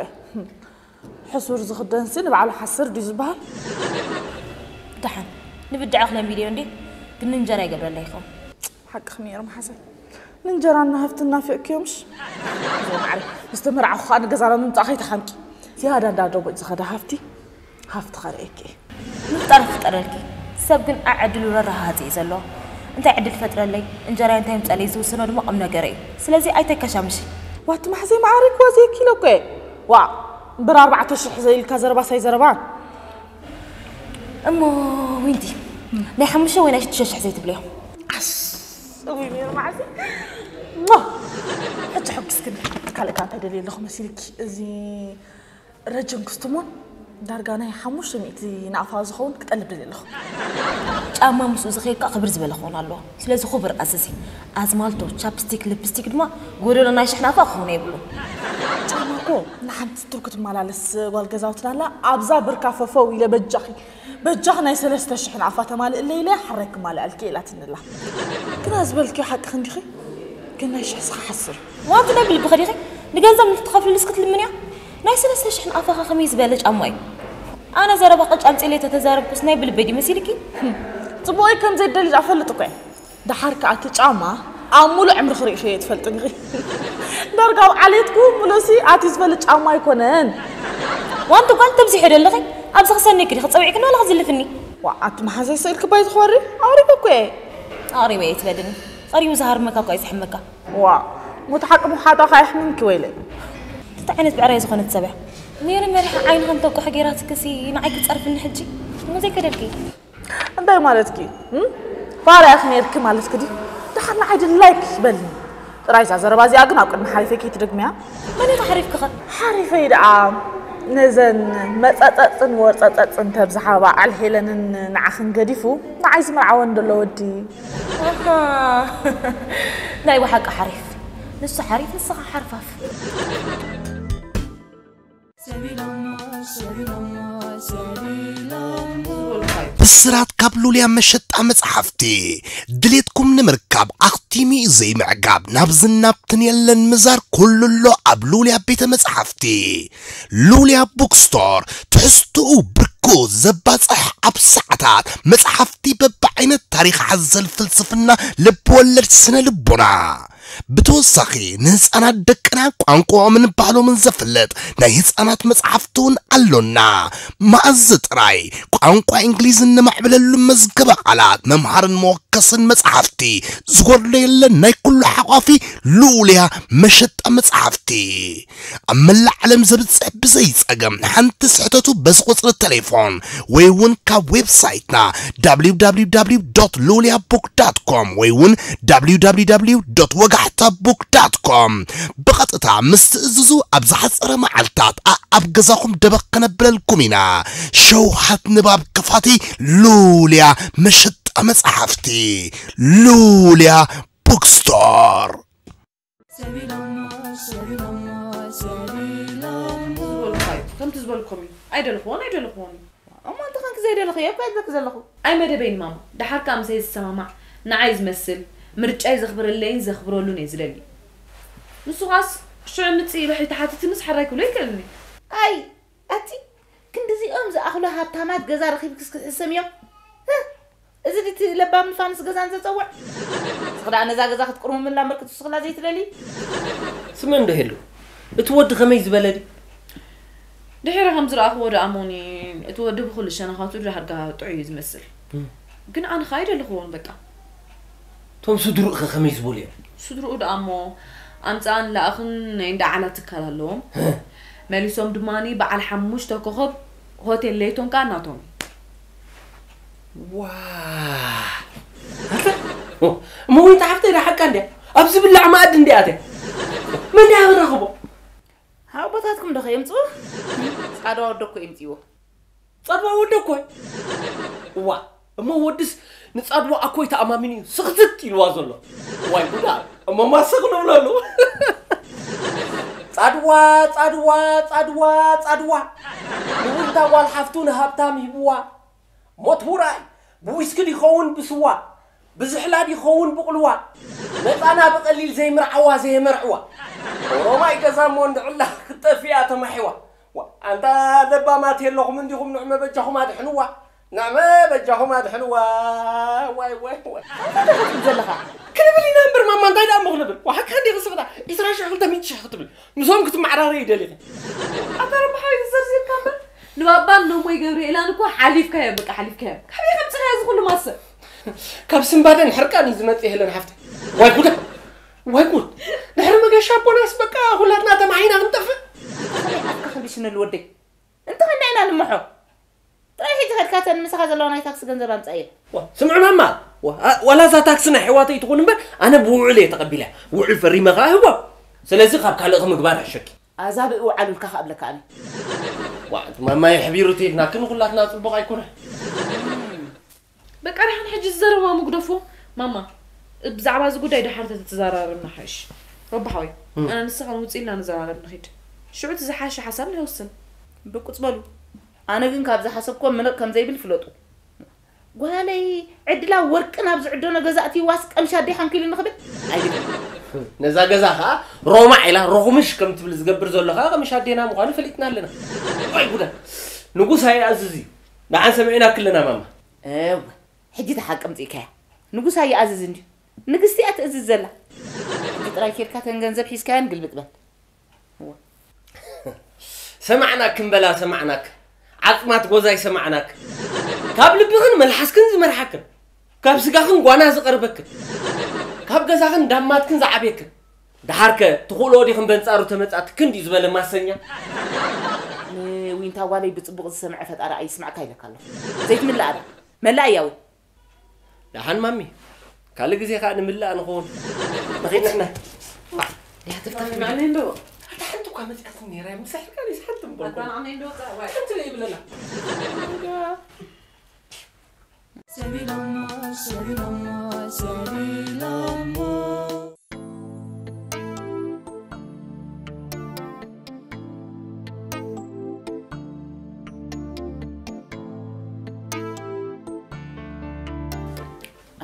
ሕሱር ዝኽደንሲ ንባዕሉ ሓስር ድዩ ዝበሃል ደሓን ንብድዐ ክለሚድዮ እንዴ ግን እንጀራ ይገብረለይ ይኸውን ሓቅኺ ሜሮም ሓሰይ ንእንጀራና ሃፍቲ እናፊቕክዮ ምሽ ማዕረ ምስ ተመርዓኹ ከዓ ንገዛና ምምፃእ ከይተሓምቂ ዝያዳ እንዳ ደቦጭ ዝኸዳ ሃፍቲ ሃፍቲ ኸርእየኪ እየ ምፍጣር ፍጠረልኪ ሰብ ግን ኣዕዕድሉ ረረሃሃፂ እዩ ዘለዎ እንታይ ዕድል ፈጥረለይ እንጀራይ እንታይ ምፀለይ ዝውስኖ ድማ ቁም ነገረ እዩ ስለዚ ኣይተከሻምሺ ዋቲ ማሕዘይ ማዕረ ክዋዘየኪ ኢለ እኮ እየ ዋእ እምበር ኣርባዕተ ሽሕ ዘይ ኢልካ ዘረባስ ኣይዘረባን እሞ ዊንቲ ናይ ሓሙሽተ ወይ ናይ ሽዱሽተ ሽሕ ዘይትብልዮ ኣስ እውይ ሜሪ መዓልቲ ሞ ሕጂ ሕጉስ ግን ካልእ ካብ እንታይ ደልየ ኣለኹ መሲልኪ እዚ ረጅን ክስትሞን ዳርጋ ናይ ሓሙሽተ ሚእቲ ናቕፋ ዝኸውን ክጠልብ ደልየ ኣለኹ ጫማ ምስኡ ዝኸይድ ከዓ ክብር ዝበለ ክኸውን ኣለዎ ስለዚ ክቡር ኣዘዚ ኣዝማልቶ ቻፕስቲክ ልፕስቲክ ድማ ጎደሎ ናይ ሽሕ ናቕፋ ክኸውን የብሉ ጫማ እኮ ንሓንቲ ቱር ክትመላለስ ጓል ገዛውትና ኣላ ኣብዛ ብርካ ፈፈው ኢለ በጃኺ በጃኺ ናይ ሰለስተ ሽሕ ናቕፋ ተማልእለይ ኢለ ሓራይ ክማልኣልኪ ኢላትኒ ኣላ ግና ዝበልክዮ ሓቂ ክንዲኺ ግን ናይ ሽሕ ስኻ ሓስር። ዋንቲ ናይ ብልቢ ኸዲኺ ንገንዘብ ንክትኸፍልሉ እስክትልምንያ ናይ ሰለስተ ሽሕ ንኣፋኻ ከመይ ዝበለ ጫማ እዩ ኣነ ዘረባ ቅጭ ኣምፂለይ ተተዛረብኩስ ናይ ብልበይ ድዩ መሲልኪ ፅቡቅ ከም ዘይደሊ ዳኣ ፈልጥ እኮ እየ። ደሓር ከዓ እቲ ጫማ ኣብ ሙሉእ ዕምርኺ ርኢኺ እየ ትፈልጥን ኢኺ። ዳርጋ ኣብ ዓሌትኩ ሙሉእሲ ኣቲ ዝፈልጥ ጫማ ኣይኮነን። ዋንቲ ጓል ተብዚሑ ደለኺ ኣብዚ ክሰኒ ክዲ ክፀውዒክኒ ዋላ ክዝልፍኒ ዋ ኣቲ መሓዘይ ስእልኪ ባይ ዝኽበሪ ኣውሪበ እኮ እየ። ኣቕሪበ እየ ትበልኒ ቐሪቡ ዝሃርመካ እኳ እዩ ዝሕመካ ዋ ሙት ሓቂ ምሓጣ ከ የሕምምኪ ወይለይ። እንታይ ዓይነት ብዕራይ ዝኾነት ሰብ እያ ነይረ መሪሓ ዓይንኻ እንተንቆሐ ገይራትክሲ ንዓይ ክፀርፍኒ ሕጂ እሞ ዘይከደልኪ እንታይ ማለትኪ? እም? ፋርያ ኢኺ ነይርኪ ማለትኪ ድዩ? ደሓር ንዓይ ድላይክ ይበልኒ። ጥራይ እዛ ዘረባ እዚኣ ግን ኣብ ቅድሚ ሓሪፈይ ከይትደግምያ። መን እዩ ሓሪፍክኸ? ሓሪፈይ ደኣ ነዘን መጸጸጽን ወርጸጸጽን ተብዝሓ በዓል ሄለንን ንዓኽን ገዲፉ ንዓይ ዝመርዓወን ዘሎ ወዲ። ኣሃ፣ ናይ ብሓቂ ሓሪፍ። ንሱ ሓሪፍ ንስኻ ሓርፋፍ። ብስራት ካብ ሉልያ መሸጣ መጽሓፍቲ ድሌትኩም ንምርካብ ኣኽቲሙ ዘይምዕጋብ ናብ ዝናብትን የለን ምዛር ኩሉ ኣሎ ኣብ ሉልያ ቤተ መጽሓፍቲ። ሉልያ ቡክስቶር ትሕዝትኡ ብርኩ ዘባጽሕ ኣብ ሰዓታት መጽሓፍቲ በብዓይነት ታሪኽ ሓዘል ፍልስፍና ልብወለድ ስነ ልቦና ብተወሳኺ ንህፃናት ደቅና ቋንቋኦምን ባህሎምን ዘፍልጥ ናይ ህፃናት መፅሓፍቲ እውን ኣሎና። መኣዝ ጥራይ ቋንቋ እንግሊዝ እነማዕብለሉ መዝገበ ቃላት መምሃርን መወከስን መፅሓፍቲ ዝጎድሎ የለን። ናይ ኩሉ ሓቋፊ ልኡልያ መሸጣ መፅሓፍቲ ኣብ መላእ ዓለም ዘብፅሕ ብዘይፀገም ሓንቲ ስሕተቱ በዚ ቁፅሪ ቴሌፎን ወይ እውን ካብ ዌብሳይትና www ሉልያ book com ወይ እውን www ወጋሕታ book com ብቐጥታ ምስ ትእዝዙ ኣብ ዝሓፀረ መዓልታት ኣኣብ ገዛኹም ደበኽ ከነብለልኩም ኢና። ሸውሃት ንባብ ክፋቲ ሉልያ መሸጣ መፅሓፍቲ ሉልያ bookstore። ከምቲ ዝበልኩም እዩ ኣይደለኽዎን ኣይደለኽዎን እዩ እሞ እንተ ኸንክ ዘይደለኽዮ እኮ እየ ዘለኹ ኣይመደበይን ማማ ደሓር ከዓ ምሳይ ዝሰማማዕ ንዓይ ዝመስል ምርጫይ ዘኽብረለይን ዘኽብረሉን እየ ዝደሊ ንሱ ኸዓስ ሽዑ ምፅእ ኢሉ ሕጂ ተሓቲትንስ ሕራይ ክብሎ ይክእልኒ ኣይ ኣቲ ክንድዚኦም ዝኣኽሉ ሃብታማት ገዛ ረኺብክስ ክትሕሰምዮም እዚ ድቲ ለባም ንፋንስ ገዛን ዘፀውዕ ስኽዳ ነዛ ገዛ ክትቅርሙምላ ምርክት ስኽላ ዘይትደሊ ስመ እንዶ ሄሉ እቲ ወዲ ከመይ ዝበለ ድዩ ድሒረ ከም ዝረኣኽዎ ደኣ ሞኒ እቲ ወዲ ብኹሉ ሸነኻቱ ዳርጋ ጥዑይ እዩ ዝመስል ግን ኣነ ኸኣ ኣይደለኽዎን በቃ እቶም ስድሩኡ ኸ ከመይ ዝበሉ እዮም ስድሩኡ ደኣ እሞ ኣምፅኣን ለኣኽን ናይ እንዳ ዓላ ትካል ኣለዎም መሊሶም ድማ በዓል ሓሙሽተ ኮኸብ ሆቴል ለይቶን ከኣ ናቶም እዩ ዋ እሞ ወይ ጣሕፍተ ኢላ ሓቃ እንድያ ኣብ ዝብላዕ መኣዲ እንድያ ኣትያ መን ድያ ክረኽቦ ኣቦታትኩም ዶ ከየምፅኡ ፃድዋ ወዶ እኮ የምፅዎ ፃድዋ ወዶ እኮ ዋ እሞ ወድስ ንፃድዋ ኣኮይ ተኣማሚኑ እዩ ስኽትት ኢልዋ ዘሎ ዋይ ጉዳ እሞ ማሰኽ ንብለሉ ፃድዋ ፃድዋ ፃድዋ ፃድዋ ንውልታ ጓል ሓፍቱ ንሃብታም ሂብዋ ሞት ውራይ ብዊስኪ ዲኸውን ብስዋ ብዝሕላ ዲኸውን ብቕልዋ መፃና ብቐሊል ዘይምርዓዋ ዘየመርዕዋ ኦሮማይ ገዛ እሞ እንድዕላ ክትጠፍእ እያ ተማሒዋ ኣንታ ለባማት የለኹም እንዲኹም ንዕመ በጃኹም ኣድሕንዋ ንዕመ በጃኹም ኣድሕንዋ ዋይ ዋይ ዋይ እንታይ ትብል ዘለኻ ክንብል ኢና እምበር ማማ እንታይ ደኣ እሞ ክንብል ዋሓካ እንዲኺ ስኽዳ ዒስራ ሽሕ ክልተ ሚእቲ ሽሕ ክትብል ምሶም ክትመዓራረዩ ደሊኺ ኣታ ረብሓዊ ዘርዚርካ እምበር ንባባን ነሞይ ገብርኤላን እኮ ሓሊፍካዮ በቃ ሓሊፍካዮ ካበይ ከምፅኻ እዚ ኩሉ ማሰ ካብ ስምባደን ሕርቃን እዩ ዝመፅእ የለን ሓፍተይ ዋይ ጉዳ ዋይ ጉድ ድሕሪ መገሻ ኣቦናስ በቃ ኩላትና ተማሒና ክንጠፍእ ኣፍካ ከልብሽነሉ ወደይ እንተኸና ኢና ንምሖ ጥራይ ሕጂ ከድካ ተን ምሳኻ ዘለዋ ናይ ታክሲ ገንዘብ ኣምፃእዮ ስምዑ ማማ ዋላ እዛ ታክሲ ናይ ኣሕዋተይ ትኹን እምበር ኣነ ብውዕል እየ ተቐቢለያ ውዕል ፈሪመ ከዓ ህቦ ስለዚ ካብ ካልእኺ ምግባር ሕሸኪ ኣዛ ብእውዓሉልካ ክኣብለካ ኣነ ዋ እቲ ማማ የሕቢሩ ተይልና ክንኩላትና ፅቡቕ ኣይኮነ በቃ ድሓን ሕጂ ዝዘረባ ምግደፎ ማማ ብዛዕባ እዚ ጉዳይ ድሓር ተተዘራረብና ሓይሽ ረቢ ሓወይ ኣነ ንስኻ ውፅእ ኢልና ንዘራረብ ንኺድ ሽዑ እቲ ዝሓሸ ሓሳብ ንወስን ብቁፅ በሉ ኣነ ግን ካብ ዝሓሰብኮ ምንቕ ከም ዘይብል ፍለጡ ጓለይ ዕድላ ወርቂ ናብ ዝዕደኖ ገዛ እትይዋስ ቀምሻ ኣደይ ሓንኪሉ ንኽብል ኣይግድን ነዛ ገዛ ኸዓ ሮማዕ ኢላ ሮኹምሽ ከም ትብል ዝገብር ዘሎ ኸዓ ቀምሽ ኣዴና ምዃኑ ፈሊጥና ኣለና። ዋይ ጉዳ! ንጉስ ኣይኣዝዝ እዩ። ደሓን ሰሚዕናኪ ኣለና ማማ። እወ፣ ሕጂ እቲ ሓቂ ኣምጺእካያ። ንጉስ ኣይኣዝዝ እንድዩ። ንግስቲ እያ ትእዝዝ ዘላ። ሕጂ ጥራይ ኬድካ ተን ገንዘብ ሒዝካየን ግልብጥ በል። እወ። ሰማዕናክን በላ ሰማዕናክ። ዓጽማት ጎዛይ ሰማዕናክ። ካብ ልብኽን መልሓስክን ዝመርሓክን፣ ካብ ስጋኽን ጓና ዝቐርበክን፣ ካብ ገዛኽን ዳማትክን ዝዓብየክን፣ ደሓርከ ትኽእሎ ዲኽን በንጻሩ ተመጻትክን ድዩ ዝበለ ማሰኛ? ንዊንታ ጓለይ ብጽቡቕ ዝሰምዐ ፈጣሪ ኣይስማዕካ ኢለካ ኣለኹ። ዘይትምላእ ኣላ። መላእ እያ እውን። ደሓን ማሚ፣ ካልእ ግዜ ኸኣ ንምላእ ንኸውን። ንኺድ ንሕና። መዕነይ እንዶ ኣታ ሓንቲ እኳ መጺኣትኒ ነይራ፣ ምሳሕካ ሓንቲ እምበር። ኣታ መዕነይ እንዶ ጸዋይ። ሓንቲ ለይ ይብለና።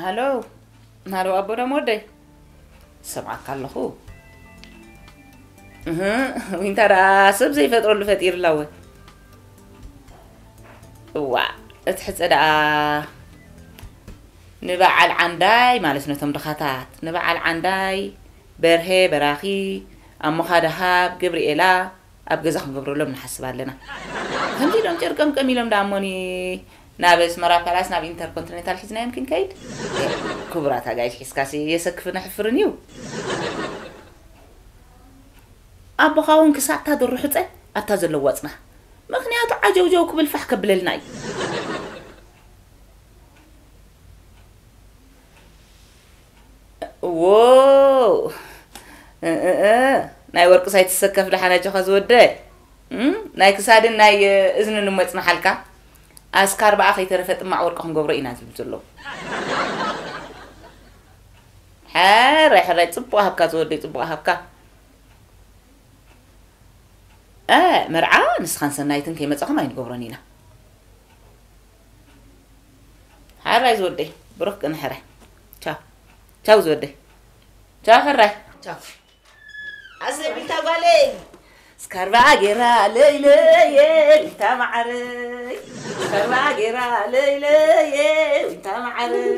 ሃሎ፣ ሃሎ ኣቦ ዳሞ ወደይ፣ ሰምዓካ ኣለኹ። እህ፣ ዊንታ ደኣ ሰብ ዘይፈጥረሉ ፈጢርላ ወ። እዋ፣ እቲ ሕጸ ደኣ ንበዓል ዓንዳይ ማለት ነቶም ድኻታት፣ ንበዓል ዓንዳይ፣ በርሄ፣ በራኺ፣ ኣሞኻ ደሃብ፣ ገብርኤላ፣ ኣብ ገዛ ክንገብረሎም ንሓስብ ኣለና። ከምዚ ኢሎም ጨርቀምቀም ኢሎም ደኣ እሞኒ ናብ ኣስመራ ፓላስ ናብ ኢንተርኮንቲኔንታል ሒዝናዮም ክንከይድ? ክቡራት ኣጋይሽ ሒዝካሲ የሰክፍን ኣሕፍርን እዩ። ኣቦኻ እውን ክሳብ እታ ድርሑፀ ኣብታ ዘለዋ ፅናሕ። ምኽንያቱ ዓጀውጀው ክብል ፋሕ ከብለልና እዩ። ዎው! እ፣ እ፣ እ፣ ናይ ወርቅስ ኣይትሰከፍ ደሓን ኣጆኻ ዝወደይ። እም፣ ናይ ክሳድን ናይ፣ እ፣ እዝንን እሞ የጽንሓልካ። ኣስካር በኣ ከይተረፈ ጥማዕ ወርቂ ክንገብሮ ኢና ዝብል ዘለዉ። ሕራይ፣ ሕራይ፣ ጽቡቕ ሃብካ ዝወደይ፣ ጽቡቕ ሃብካ። እ፣ መርዓ ንስኻን ሰናይትን ከይመጻኹም ኣይንገብሮን ኢና። ሕራይ ዝወደይ፣ ብሩኽ ቅነ ሕራይ። ቻው። ቻው ዝወደይ። ቻው ሕራይ። ቻው። ኣሰይ ቢልታ ጓለይ። ስካርባ ጌራ ለይለየ ቢልታ ማዓረይ። ስካርባ ጌራ ለይለየ ቢልታ ማዓረይ።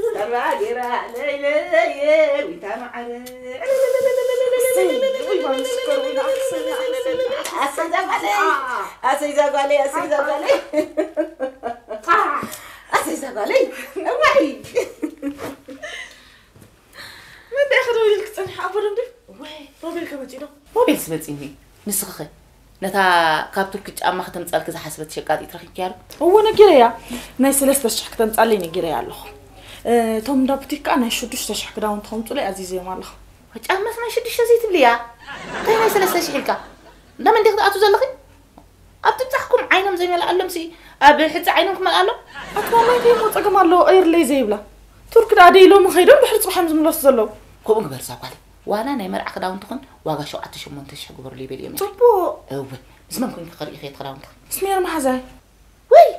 ስካርባ ጌራ ለይለየ ቢልታ ማዓረይ። ኣሰይ ዛጓለይ ኣሰይ ዛጓለይ ኣሰይ ዛጓለይ። ኣሰይ ዛጓለይ። እዋይ። መን ደኣ ክደውልልክ ጸኒሐ ኣቦ ደምደም? ወይ ሮቤል ከመጺ ዶ? ሮቤል ስመጺኒ። ንስኺ ኸ ነታ ካብ ቱርኪ ጫማ ከተምጻልኪ ዝሓስበት ሸቃጢት ረኺብኪያ ዶ? እወ ነጊረያ። ናይ ሰለስተ ሽሕ ክተምጻለይ ነጊረያ ኣለኹ። እ፣ እቶም እንዳ ቡቲክ ከኣ ናይ ሽዱሽተ ሽሕ ክዳውንቲ ከምጹለይ ኣዚዘዮም ኣለኹ። ጫማስ ናይ ሽዱሽተ ዘይትብልያ? እንታይ ናይ ሰለስተ ሽሕ ኢልካ? እንዳ መን ዲኺ ትኣትው ዘለኺ? ኣብ ትብጻሕኩም ዓይኖም ዘይመልኣሎም ሲ ኣብ ሕጺ ዓይኖም ክመልኣሎም? ኣትማማይ እንታይ እሞ ጸገም ኣለዎ ቀይርለይ ዘይብላ? ቱርክ ደኣ ደይ ሎሚ ከይዶም ድሕሪ ጽባሕ እዮም ዝምለሱ ዘለዉ። ከምኡ ግበር እዛ ጓለይ። ዋላ ናይ መርዓ ክዳውንቲ ኹን ዋጋ ሸውዓተ ሸሞንተ ሽሕ ግበሩለይ በልዮም ኢኺ። ጽቡቕ። እወ። ምስ መን ኮይንኪ ክርኢ ኢኺ እቲ ክዳውንቲ? ምስ ሜሪ መሓዛይ። ውይ!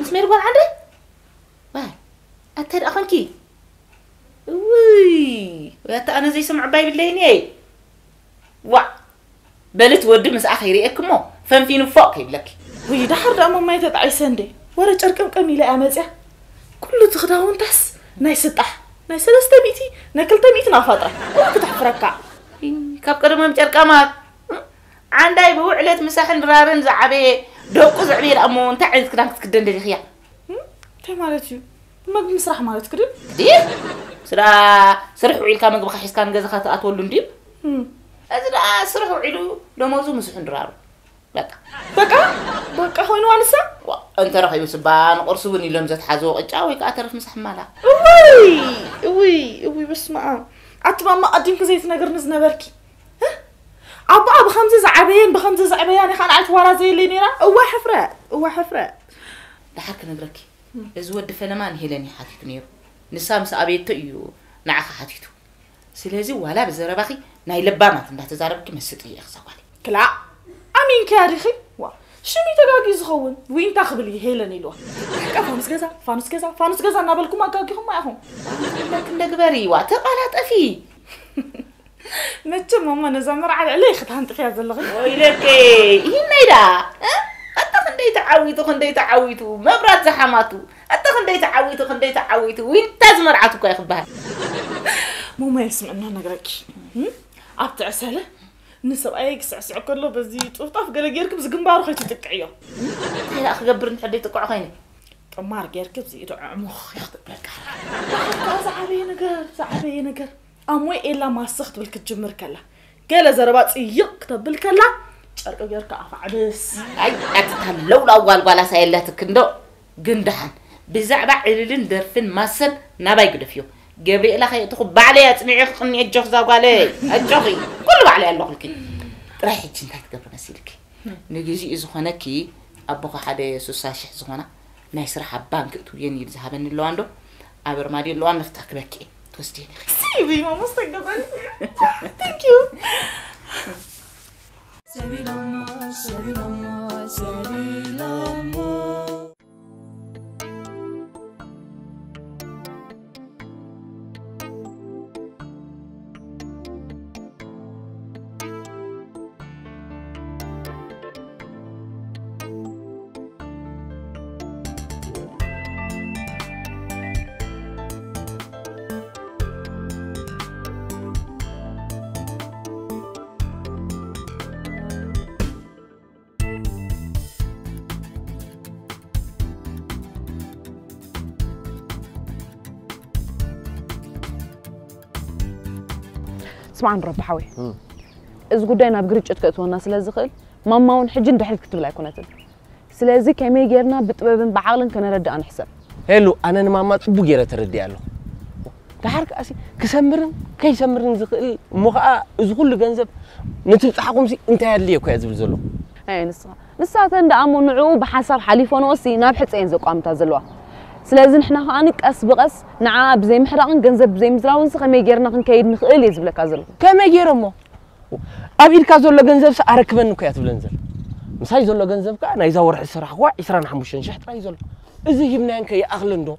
ምስ ሜሪ ጓል ዓንደይ? ዋይ! ኣታ ደኣ ኾንኪ? ውይ! ወይ ኣታ ኣነ ዘይሰምዖ እባ ይብለይን እየ። ዋዕ! በሊ እቲ ወዲ ምስኣ ከይርእየኪ እሞ ፈንፊኑ ፎእ ከይብለኪ። ውይ ደሓር ደኣ መማይ ተጣዒሰ እንዴ ወረ ጨርቅምቅም ኢለ እያ መፅያ። ኩሉ እቲ ክዳውንታስ ናይ ስጣሕ ናይ ሰለስተ ሚእቲ ናይ ክልተ ሚእቲ ናፋ ጥራይ እዋ ክተሕፍረካ። ካብ ቀደሞም ጨርቃማት ዓንዳይ ብውዕለት ምሳሕን ድራርን ዝዓበየ ደቁ ዘዕብየ ደኣ እሞ እንታይ ዓይነት ክዳን ክትክደን ደሊኽያ? እንታይ ማለት እዩ? መግቢ ምስራሕ ማለት ክድን? ድየ? ስራ ስርሕ ውዒልካ መግብኻ ሒዝካ ንገዛኻ ትኣትወሉ እንድዩ። እዚ ደኣ ስርሕ ውዒሉ ደሞዙ ምስሑን ድራሩ። በቃ። በቃ? በቃ ኮይንዋ ንሳ? ዋ፣ እንተ ረኺቡ ስባ ንቁርሲ እውን ኢሎም ዘትሓዝዎ ቅጫ ወይ ከኣ ተረፍ ምሳሕ ማላ። እውይ! እውይ! እውይ በስመ ኣብ። ኣቲ ማማ ኣዲምኪ ዘይትነግርኒ ዝነበርኪ። ኣቦኣ ብኸምዚ ዝዓበየን ብኸምዚ ዘዕበያን ኢኻ ንዓይ ትዋራዘየለይ ነይራ? እዋ ሕፍረት! እዋ ሕፍረት! ደሓር ክነግረኪ። እዚ ወዲ ፈለማ ንሄለን እዩ ሓቲቱ ነይሩ። ንሳ ምስ ኣበየቶ እዩ ንዓኻ ሓቲቱ። ስለዚ ዋላ ብዘረባኺ ናይ ለባማት እንዳተዛረብኪ መስጥ እዩ ኢኺ እዛ ጓለይ። ክላእ ኣሚንክያ ዲኺ? ዋ ሽሚ ተጋግዩ ዝኸውን ዊንታ ክብል እዩ ሄለን ኢልዋ። ሕቀ ፋኑስ ገዛ ፋኑስ ገዛ ፋኑስ ገዛ እናበልኩም ኣጋጊኹማ ኢኹም። እንደግበሪ ዋ ተቓላጠፊ። መቸም ማማ ነዛ መርዓ ልዕለይ ክትሃንጥኽያ ዘለኺ። ወይለከ፣ ይህነይ ደኣ፣ እ? ኣታ ክንደይ ተዓዊቱ፣ ክንደይ ተዓዊቱ፣ መብራት ዝሓማቱ፣ ኣታ ክንደይ ተዓዊቱ፣ ክንደይ ተዓዊቱ፣ ዊንታ ዝመርዓት እኳ እዩ ክበሃል። ማማ የስምዕና ነግረኪ። እም? ኣብቲ ዕሰለ ንሰብኣየይ ክስዕስዕ ከሎ በዚ ጡፍጣፍ ገለ ጌርኪ ብዚ ግንባሩ ከይትጥቅዕዮ። እንታይ ደኣ ክገብር እንድሕር ደይጥቅዖ ኮይነ? ጥማር ጌርኪ ብዚ ኢዱ ዕዕሙኽ ክትብለካ። ብሓቂ ዝዓበየ ነገር፣ ዝዓበየ ነገር። ኣሞይ ኤላ ማሰ ክትብል ክትጅምር ከላ፣ ገለ ዘረባ ጽይቕ ክተብል ከላ፣ ጨርቂ ጌርካ ኣፋዕብስ። ኣይ ኣቲ እታ ለውላው ጓልጓላሳ የላትክ እንዶ። ግን ደሓን ብዛዕባ ዕልልን ደርፍን ማሰን ናባይ ግደፍዮ። ገብርኤላ ከየእትኹ ባዕለይ ኣጽኒዐ ክቕኒ ኣጆኽ እዛ ጓለይ። ኣጆኺ። ኩሉ ባዕለይ ኣለኹልኪ። ጥራይ ሕጂ እንታይ ትገብሪ መሲልኪ? ንግዚኡ ዝኾነኪ ኣቦኺ ሓደ ሱሳ ሽሕ ዝኾና ናይ ስራሕ ኣብ ባንክ እትውየን ኢሉ ዝሃበኒ ኣለዋ እንዶ ኣብ ኣርማድዮ ኣለዋ ንፍትሕ ክበኪ እየ ትወስድየን ኢኺ። ሲቪ ማማ ዝተገበረ Thank you. ስማዕ ንረቢ ሓወይ፣ እዚ ጉዳይ ናብ ግርጭት ከእትወና ስለ ዝኽእል ማማ እውን ሕጂ እንድሕሪት ክትብል ኣይኮነትን። ስለዚ ከመይ ጌርና ብጥበብን ብዓቕልን ከነረድኣ ንሕሰብ። ሄሉ፣ ኣነ ንማማ ጽቡቕ ጌረ ተረዲኣ ኣለኹ። ደሓር ከኣሲ ክሰምርን ከይሰምርን ዝኽእል እሞ ኸኣ እዚ ኩሉ ገንዘብ ንትብጻሕኹምሲ እንታይ ኣድልየኩ እያ ዝብል ዘለኹ። ኣየ ንስኻ ንሳተን ደኣ እሞ ንዕኡ ብሓሳብ ሓሊፈንኦሲ ናብ ሕጸ እየን ዘቋምታ ዘለዋ። ስለዚ ንሕና ከኣ ቀስ ብቐስ ንዓ ብዘይምሕራቕን ገንዘብ ብዘይምዝራብንሲ ከመይ ጌርና ክንከይድ ንኽእል እየ ዝብለካ ዘለኹ። ከመይ ጌረ እሞ ኣብ ኢድካ ዘሎ ገንዘብሲ ኣረክበኒ እኮ እያ ትብለን ዘላ። ምሳይ ዘሎ ገንዘብ ከኣ ናይዛ ወርሒ ዝሰራሕክዋ ዒስራን ሓሙሽተን ሽሕ ጥራይ እዩ ዘሎ። እዚ ሂብናየን ከ ይኣኽለን ዶ?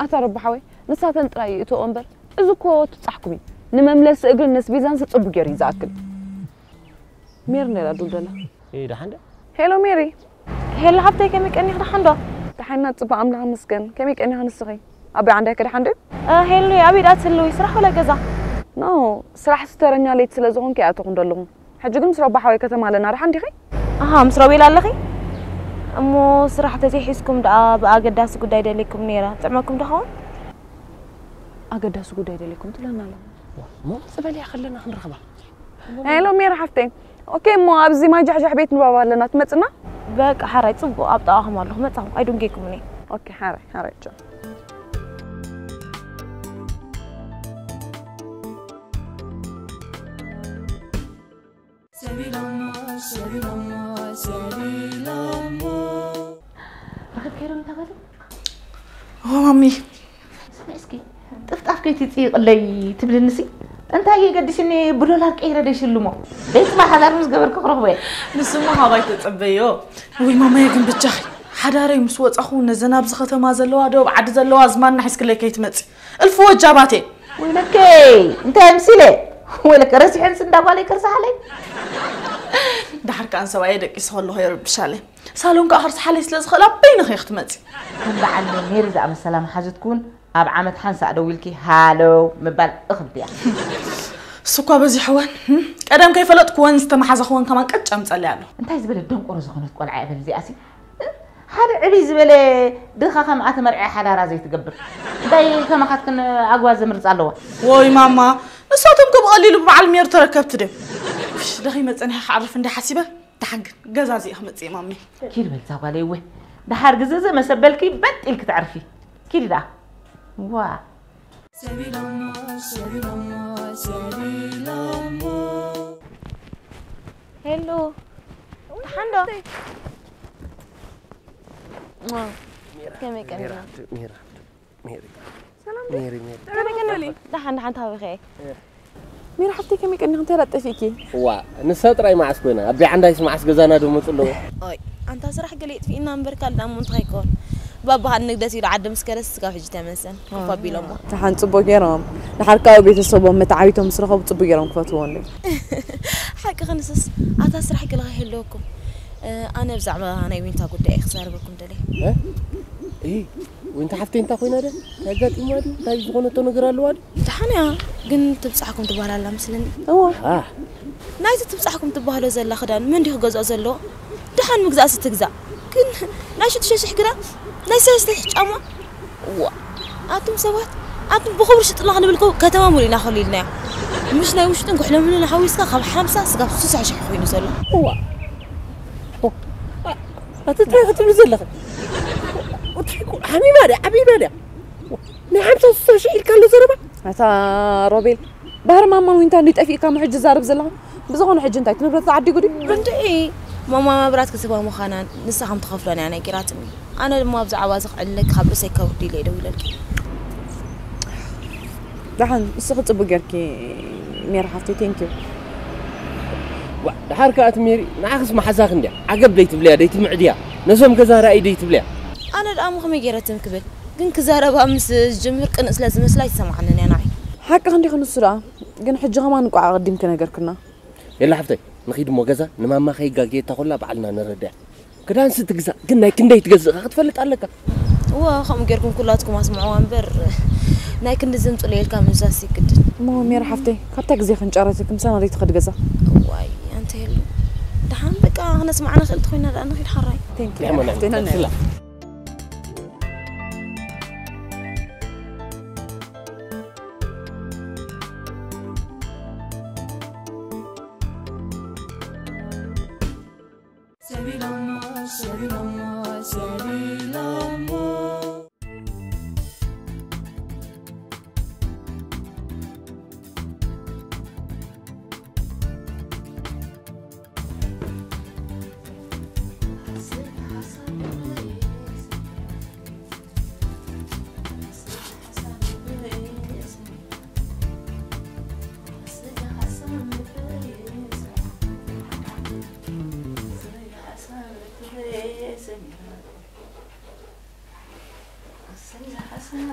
ኣታ ረቢ ሓወይ ንሳተን ጥራይ ይእትኦ እምበር እዚ እኮ ትብጻሕኩም እዩ። ንመምለሲ እግርን ነስቤዛንሲ ጽቡቅ ገይሩ እዩ ዝኣክል። ሜሪ ነይራ ዱልደላ። እ ደሓን ዶ? ሄሎ ሜሪ። ሄሎ ሓብተይ ከመይ ቀኒኺ ደሓን ዶ? ደሓና ጽቡቅ ኣምላኽ ይመስገን። ከመይ ቀኒኺ ንስኺ? ኣቦይ ዓንዳይ ከ ደሓን ድዩ? እ፣ ሄሉይ ኣበይ ደኣ ትህልዊ? ስራሕ ወላ ገዛ? ኖ፣ ስራሕ ስተረኛ ለይቲ ስለ ዝኾንኩ እየ ኣተኹ እንደለኹ። ሕጂ ግን ምስ ረባ ሓወይ ከተማ ኣለና። ደሓን ዲኺ? ኣሃ፣ ምስ ሮቤል ኣለኺ? እሞ ስራሕ ተዘይሒዝኩም ደኣ ብኣገዳሲ ጉዳይ ደልየኩም ነይረ። ጥዕመኩም ዶ ኸውን? ኣገዳሲ ጉዳይ ደልየኩም ትብለና ኣለኹ። ሞምፂ በልያ ከለና ክንረኽባ። ሄሎ ሜሪ ሓፍተይ። ኦኬ እሞ ኣብዚ ማይ ጃሕጃሕ ቤት ንባብ ኣለና ትመፅና? በቃ ሓራይ ፅቡቕ ኣብ ጥቓኹም ኣለኹ መፃኹም ኣይዱንጌኩምን እየ። ኦኬ ሓራይ ሓራይ ቻው። ሰቢሎሞ ሰቢሎሞ ሰቢሎሞ ረኺብካዮ ዶ እንታይ በለ? ኦ ማሚ ስምዒ እስኪ ጥፍጣፍ ከይትፅይቕለይ ትብልንሲ እንታይ የገድሽኒ ብዶላር ቀይረ ዶ ይሽልሞ ደይ ፅባሕ ሓዳር ምስ ገበርኩ ክረኽቦ እየ ንስሞ ሃባይ ተፀበዮ ወይ ማማየ ግን ብጃኺ ሓዳረይ ምስ ወፃኹ ነዘን ኣብዚ ከተማ ዘለዋ ዶ ኣብ ዓዲ ዘለዋ ዝማና ሒዝክለይ ከይትመፂ እልፊ ወጃባቴ ወይለከይ እንታይ ኣምሲለ ወይለከ ረሲሐንስ እንዳ ጓለይ ከርሳሓለይ ደሓር ከኣ ሰብኣየ ደቂሱ ከለኹ የረብሻለይ ሳሎን ከኣ ከርሳሓለይ ስለ ዝኽእል ኣበይኒ ኸ ክትመፂ ከም በዓል ሜሪ ዝኣመሰላ መሓዙት ክውን ኣብ ዓመት ሓንሳእ ደው ኢልኪ ሃለው ምባል እኽል ድያ እሱ እኳ በዚሕወን ቀደም ከይፈለጥክወን ዝተመሓዘኽወን ከማን ቀጭ ኣምፀለይ ኣሎ እንታይ ዝበለ ደንቆሮ ዝኾነት ቆልዓ እያ በል እዚኣሲ ሓደ ዕብይ ዝበለ ድኻ ከምኣ ተመርዕያ ሓዳራ ዘይትገብር እንታይ ከማኻትክን ኣግባዝ ዘምርፃ ኣለዋ ወይ ማማ ንሳቶም ከ ብቐሊሉ ብበዓል ሜር ተረከብቲ ድዮም ደኺመ ፀኒሐ ክዓርፍ እንዲ ሓሲበ ደሓን ግን ገዛ እዚኣ ክመፅእ ማሚ ኪድ በል እዛ ጓለይ እወ ደሓር ግዝእዝእ መሰበልኪ በጥ ኢልኪ ተዕርፊ ኪዲ ደኣ ዋ ሄሎ ደሓን ዶ ከመይ ቀኒና ደሓን ደሓን ተሃቢኸ ሜሪ ሓፍተይ ከመይ ቀኒኺ እንታይ ደኣ ጠፊእኪ እዋ ንሳ ጥራይ መዓስ ኮይና ኣቢ ዓንዳይስ መዓስ ገዛና ዶ መፁ ኣለዎ ኣይ ኣንታ ስራሕ ገለ የጥፊእና እምበር ካልእ ደኣ እሞ እንታይ ይኮን ባባሃን ንግደት ኢሉ ዓዲ ምስ ከደስ ስጋብ ሕጂ ተመሰን ኮፍ ኣቢሎሞ። ተሓን ጽቡቅ ገይሮም። ንሓርካዊ ቤተሰቦም መተዓቢቶም ምስ ረኸቡ ጽቡቅ ገይሮም ክፈትዎ እንደ። ሓቂ ክንስስ ኣታ ስራሕ ገለ ከይህልወኩም። ኣነ ብዛዕባ ናይ ዊንታ ጉዳይ ክዛረበኩም ደለ። እ ዊንታ ሓፍተይ እንታይ ኮይና ደ? ኣጋጢምዋ ድዩ? እንታይ ዝኾነቶ ነገር ኣለዋ ድዩ? ደሓን እያ፣ ግን ትብጻሕኩም ትበሃል ኣላ መስለኒ። እዎ። ናይቲ ትብጻሕኩም ትበሃሎ ዘላ ክዳን መን ድዩ ክገዝኦ ዘለዎ? ደሓን ምግዛእሲ ትግዛእ፣ ግን ናይ ሽዱሽተ ሽሕ ግዳ ናይ ሰለስተ ሽሕ ጫማ። ዋ ኣቱም ሰባት፣ ኣቱም ብኽብሪ ሽጥና ክንብል ከው ከተማ ሙሉ ኢና ከሊልናዮ። ምሽ ናይ ውሽጥን ጉሕለምልን ሓዊስካ ካብ ሓምሳ ስጋብ ስሳ ሽሕ ኮይኑ ዘሎ። ዋ ኣቲ እንታይ ክትብሉ ዘለኺ? ሓሚማ ድያ ዓቢማ ድያ? ናይ ሓምሳ ስሳ ሽሕ ኢልካ ኣሎ ዘረባ። ኣታ ሮቤል፣ ባህሪ ማማን ዊንታ እንዲ ጠፊእካ ሞ ሕጂ ዛርብ ዘለኻ? ብዝኾነ ሕጂ እንታይ እቲ ንብረት ተዓዲጉ ድዩ? እንድዒ፣ ማማ መብራት ክትህባ ምዃናን ንሳ ከም ትኸፍሎን እያ ነጊራትኒ። ኣነ ድማ ብዛዕባ እዚ ክዕልለኪ ካብ ርእሰይ ከውርድ ኢለ እየ ደዊለልኪ። ደሓን ንስኺ ጽቡቅ ጌርኪ ሜሪ ሓፍተይ፣ ቴንኪዩ። ዋ ድሓር ከኣ እቲ ሜሪ ንዓኽስ መሓዛኺ እንድያ ዓገብ ደይትብልያ ደይትምዕድያ ነዞም ገዛ ርኣይ ደይትብልያ። ኣነ ደኣ እሞ ከመይ ገይረ ትም ክብል ግን ክዛረባ ምስ ዝጅምር ቅንእ ስለ ዝመስላ ኣይተሰማዓንን እያ ንዓይ። ሓቅኺ እንዲኺ ንሱ ደኣ ግን ሕጂ ከማን እንቋዕ ኣቐዲምኪ ነገርክና። የላ ሓፍተይ ንኺድ እሞ ገዛ ንማማ ከይጋግየታ ኮላ ባዕልና ንረድያ። ክዳንሲ ትግዛእ ግን ናይ ክንደይ ትገዝእ ክትፈልጥ ኣለካ። እወ ከምኡ ጌርኩም ኩላትኩም ኣስምዕዋ እምበር ናይ ክንዲ ዘምፅለየልካ ምዛስ ይግድን። እሞ ሜሪ ሓፍተይ ካብታ ግዜ ክንጨረትክ ምሳና ዘይትኸድ ገዛ። እዋይ ኣንተ የሉ ደሓን በቃ ክነስማዕ ንኽእል ተኾይና ደኣ ንኺድ ሓራይ። Thank you. ንሕመና ሓፍተይ፣ ነናይ። ንክላ።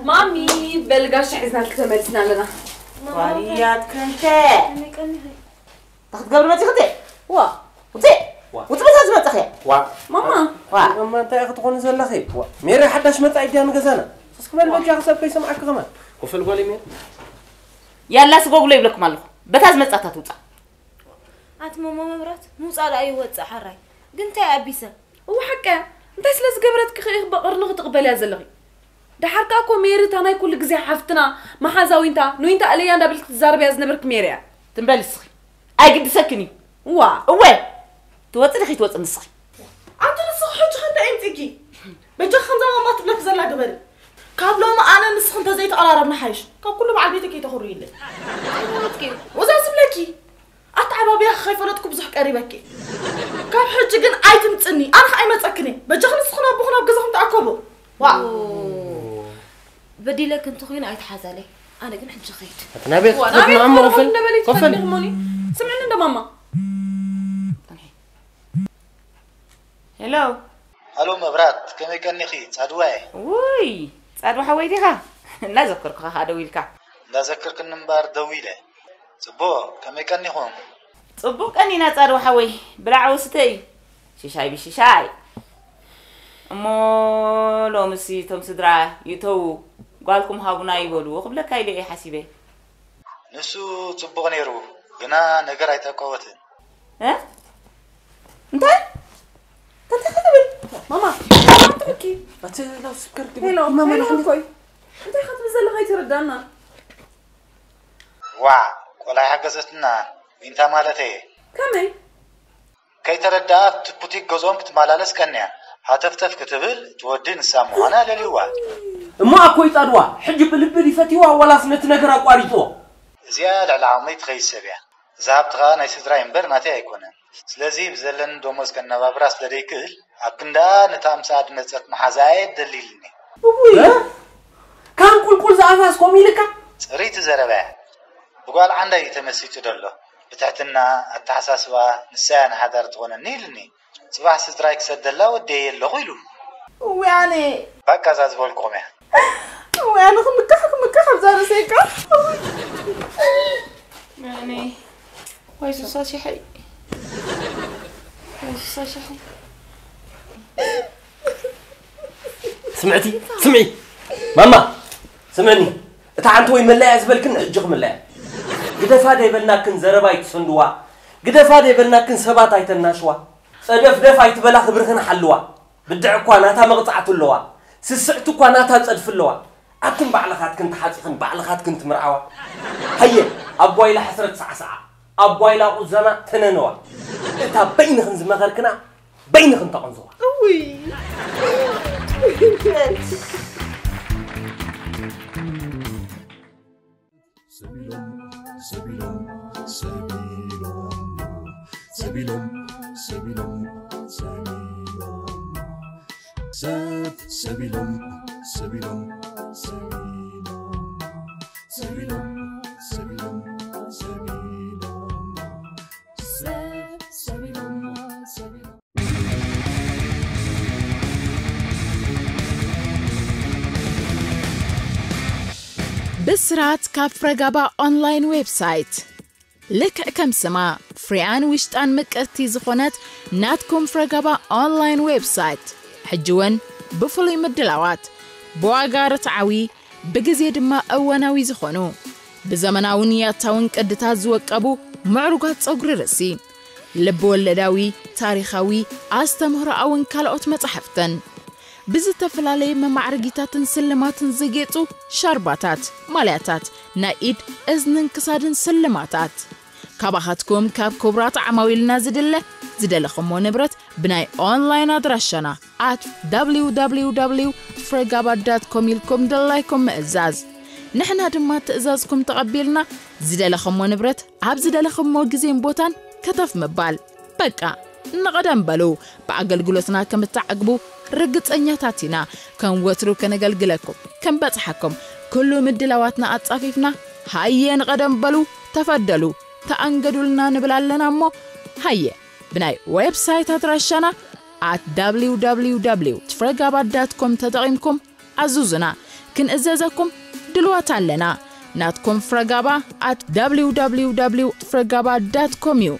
ማሚ በል ጋሻ ሒዝናልኪ ተመሊስና ኣለና። ዋልያት ክንከ እንታይ ክትገብሪ መፂኺ? ዋ ውፅእ ውፅእ በታ ዝመፅኺ። ዋ ማማ ዋ እማ እንታይ ኢኺ ትኾኒ ዘለኺ? ዋ ሜሪ ሓዳሽ መፃ እያ ንገዛና። እስኪ በል በጃኺ ሰብ ከይሰምዓኪ ከማን። ኮፈል ጓል ሜሪ ያላ ስጎግሎ ይብለኩም ኣለኹ። በታ ዝመፃታ ትውፃእ። ኣቲ ሞሞ መብራት ምውፃእ ደኣ ይወፅእ ሓራይ ግን እንታይ ኣቢሰ እወ ሓቀያ እንታይ ስለ ዝገበረትኪ ኸ ኢኺ ብቐርንኺ ትቕበልያ ዘለኺ? ደሓር ከኣ እኮ ሜሪ እታ ናይ ኩሉ ግዜ ሓፍትና መሓዛ ዊንታ ንዊንታ ኣለያ እንዳበልኪ ትዛረብያ ዝነበርኪ ሜሪ እያ። ትም በሊ እስኺ ኣይግድሰክን እዩ። እዋ እወ ትወፅእ ዲኺ ትወፅእ ንስኺ። ኣቲ ንስኺ ሕጂ ኸ እንታይ የምፅእኪ? በጃኺ ከምዛ ማማ ትብለኪ ዘላ ግበሪ። ካብ ሎሚ ኣነ ንስኺ እንተዘይተቐራረብና ሓይሽ። ካብ ኩሉ በዓል ቤተይ ከይተኹርይለይ። እንታይ ማለት እዩ? ወዛ ዝብለኪ ኣተዓባብያኺ ከይፈለጥኩ ብዙሕ ቀሪበኪ። ካብ ሕጂ ግን ኣይትምፅኒ፣ ኣነ ኸዓ ኣይመፀክን እየ። በጃኺ ንስኽን ኣቦኽን ኣብ ገዛኹም ተኣከቡ። ዋእ። በዲለኪ እንተኾይነ ኣይትሓዛለይ። ኣነ ግን ሕጂ ኸይድ። ናበይ ክትኸዲ ንዓሞ ኮፈል? ኮፈል። ስምዕኒ እንዶ ማማ። ሄሎ። ሃሎ መብራት፣ ከመይ ቀኒኺ? ፃድዋ እየ። ውይ፣ ፃድዋ ሓወይ ዲኻ? እናዘከርኩኻ ኸዓ ደዊልካ። እንዳዘከርክኒ እምበር ደዊለ። ጽቡቕ፣ ከመይ ቀኒኹም? ጽቡቕ ቀኒና ጻድዋ ሓወይ፣ ብላዕ ወስተ እዩ። ሽሻይ ብሽሻይ። እሞ ሎምሲ እቶም ስድራ ይእተዉ፣ ጓልኩም ሃቡና ይበሉ ክብለካ ኢለ እየ ሓሲበ። ንሱ ጽቡቕ ነይሩ፣ ግና ነገር ኣይጠቀወትን። እ? እንታይ? እንታይ ክትብል? ማማ፣ ኣንትኪ። ኣቲ ላውስከር ሄሎ፣ ማማ ሄሎ፣ ሓንኮይ። እንታይ ክትብል ዘለኻ ኣይተረዳና። ዋዕ ቆልዓ ይሓገዘትና ዊንታ ማለተየ። ከመይ? ከይተረድኣ ኣብቲ ቡቲክ ገዝኦም ክትመላለስ ቀንያ። ሃተፍተፍ ክትብል እቲ ወዲ ንሳ ምዃና ለልይዋ። እሞ ኣኮይ ጻድዋ ሕጂ ብልቢ ድዩ ፈትይዋ ዋላስ ነቲ ነገር ኣቋሪጽዎ? እዚኣ ልዕሊ ዓቕመይ ትኸይድ ሰብ እያ። እዛ ሃብቲ ኸኣ ናይ ስድራይ እምበር ናተይ ኣይኮነን። ስለዚ ብዘለኒ ደሞዝ ከነባብራ ስለ ደይክእል ኣብ ክንድኣ ነታ ምሳኣ ዝመጸት መሓዛኣ እየ ደሊልኒ። እውይ! ካብ ቁልቁል ዝኣፋስ ከምኡ ኢልካ? ጽርይቲ ዘረባ እያ። ብጓል ዓንዳይ እዩ ተመሲጡ ደሎ። ብትሕትና፣ ኣተሓሳስባ፣ ንሳ እያ ንሓዳር ትኾነኒ ኢሉኒ። ጽባሕ ስድራይ ክሰደላ ወደየ ኣለኹ ኢሉኒ። እውይ ኣነ! በቃ እዛ ዝበልኩኹም እያ። ወይ ኣነ ክምካሕ ክምካሕ ኣብዛ ርእሰይካ እኔ ወይ ሱሳ ሽሐይ ወይ ሱሳ ሽሐይ ስምዕቲ ስምዒ ማማ ስምዕኒ እታ ሓንቲ ወይ መላያ ዝበልክን ሕጂ ክምለያ ግደፋ ደይበልናክን ዘረባ ኣይትሰንድዋ ግደፋ ደይበልናክን ሰባት ኣይተናሽዋ ጸደፍደፍ ኣይትበላ ክብርኽን ሓልዋ ብድዕ እኳ ናታ መቕጻዕቲ ኣለዋ ስስዕቲ እኳ ናታ ጸድፊ ኣለዋ ኣትን ባዕልኻትክን ተሓጺኽን ባዕልኻትክን ትምርዓዋ ሃየ ኣብ ጓይላ ሕስረት ሰዓሰዓ ኣብ ጓይላ ቁዘማ ተነነዋ እታ በይንኽን ዝመኸርክና በይንኽን ተቐንዝዋ እውይ ሰቢሎም ሰቢሎም ሰቢሎም ሰቢሎም ሰቢሎም ሰቢሎም ሰብ ሰቢሎም ሰቢሎም ሰቢሎም ሰቢሎም ሰቢሎም ሰቢሎም ሰብ ሰቢሎም ሰቢሎም ብስራት ካብ ፍረጋባ ኦንላይን ዌብሳይት። ልክዕ ከም ስማ፣ ፍሪኣን ውሽጣን ምቅርቲ ዝኾነት ናትኩም ፍረጋባ ኦንላይን ዌብሳይት፣ ሕጂ እውን ብፍሉይ ምድላዋት፣ ብዋጋ ርትዓዊ፣ ብግዜ ድማ እዋናዊ ዝኾኑ፣ ብዘመናውን ያታውን ቅድታት ዝወቀቡ ምዕሩጋት ጸጉሪ ርእሲ፣ ልብ ወለዳዊ፣ ታሪኻዊ፣ ኣስተምህሮኣውን ካልኦት መጻሕፍትን። ብዝተፈላለየ መማዕረጊታትን ስልማትን ዝጌጹ ሻርባታት፣ ማልያታት፣ ናይ ኢድ፣ እዝንን ክሳድን ስልማታት። ካባኻትኩም ካብ ክቡራት ዓማዊልና ዝድለ ዝደለኹሞ ንብረት ብናይ ኦንላይን ኣድራሻና at www ፍረጋባ ዳት ኮም ኢልኩም ድላይኩም ምእዛዝ። ንሕና ድማ ትእዛዝኩም ተቐቢልና ዝደለኹሞ ንብረት ኣብ ዝደለኹሞ ግዜን ቦታን ከተፍ ምባል። በቃ ንቐደም በሉ፣ ብኣገልግሎትና ከም እትዓግቡ ርግጸኛታት ኢና። ከም ወትሩ ከነገልግለኩም፣ ከም በጽሓኩም፣ ኩሉ ምድላዋትና ኣጻፊፍና፣ ሃየ ንቐደም በሉ፣ ተፈደሉ፣ ተኣንገዱልና ንብል ኣለና እሞ፣ ሃየ ብናይ ዌብሳይት ኣድራሻና at www ፍረጋባ ዳት ኮም ተጠቒምኩም ኣዙዙና፣ ክንእዘዘኩም ድልዋት ኣለና። ናትኩም ፍረጋባ at www ፍረጋባ ዳት ኮም እዩ።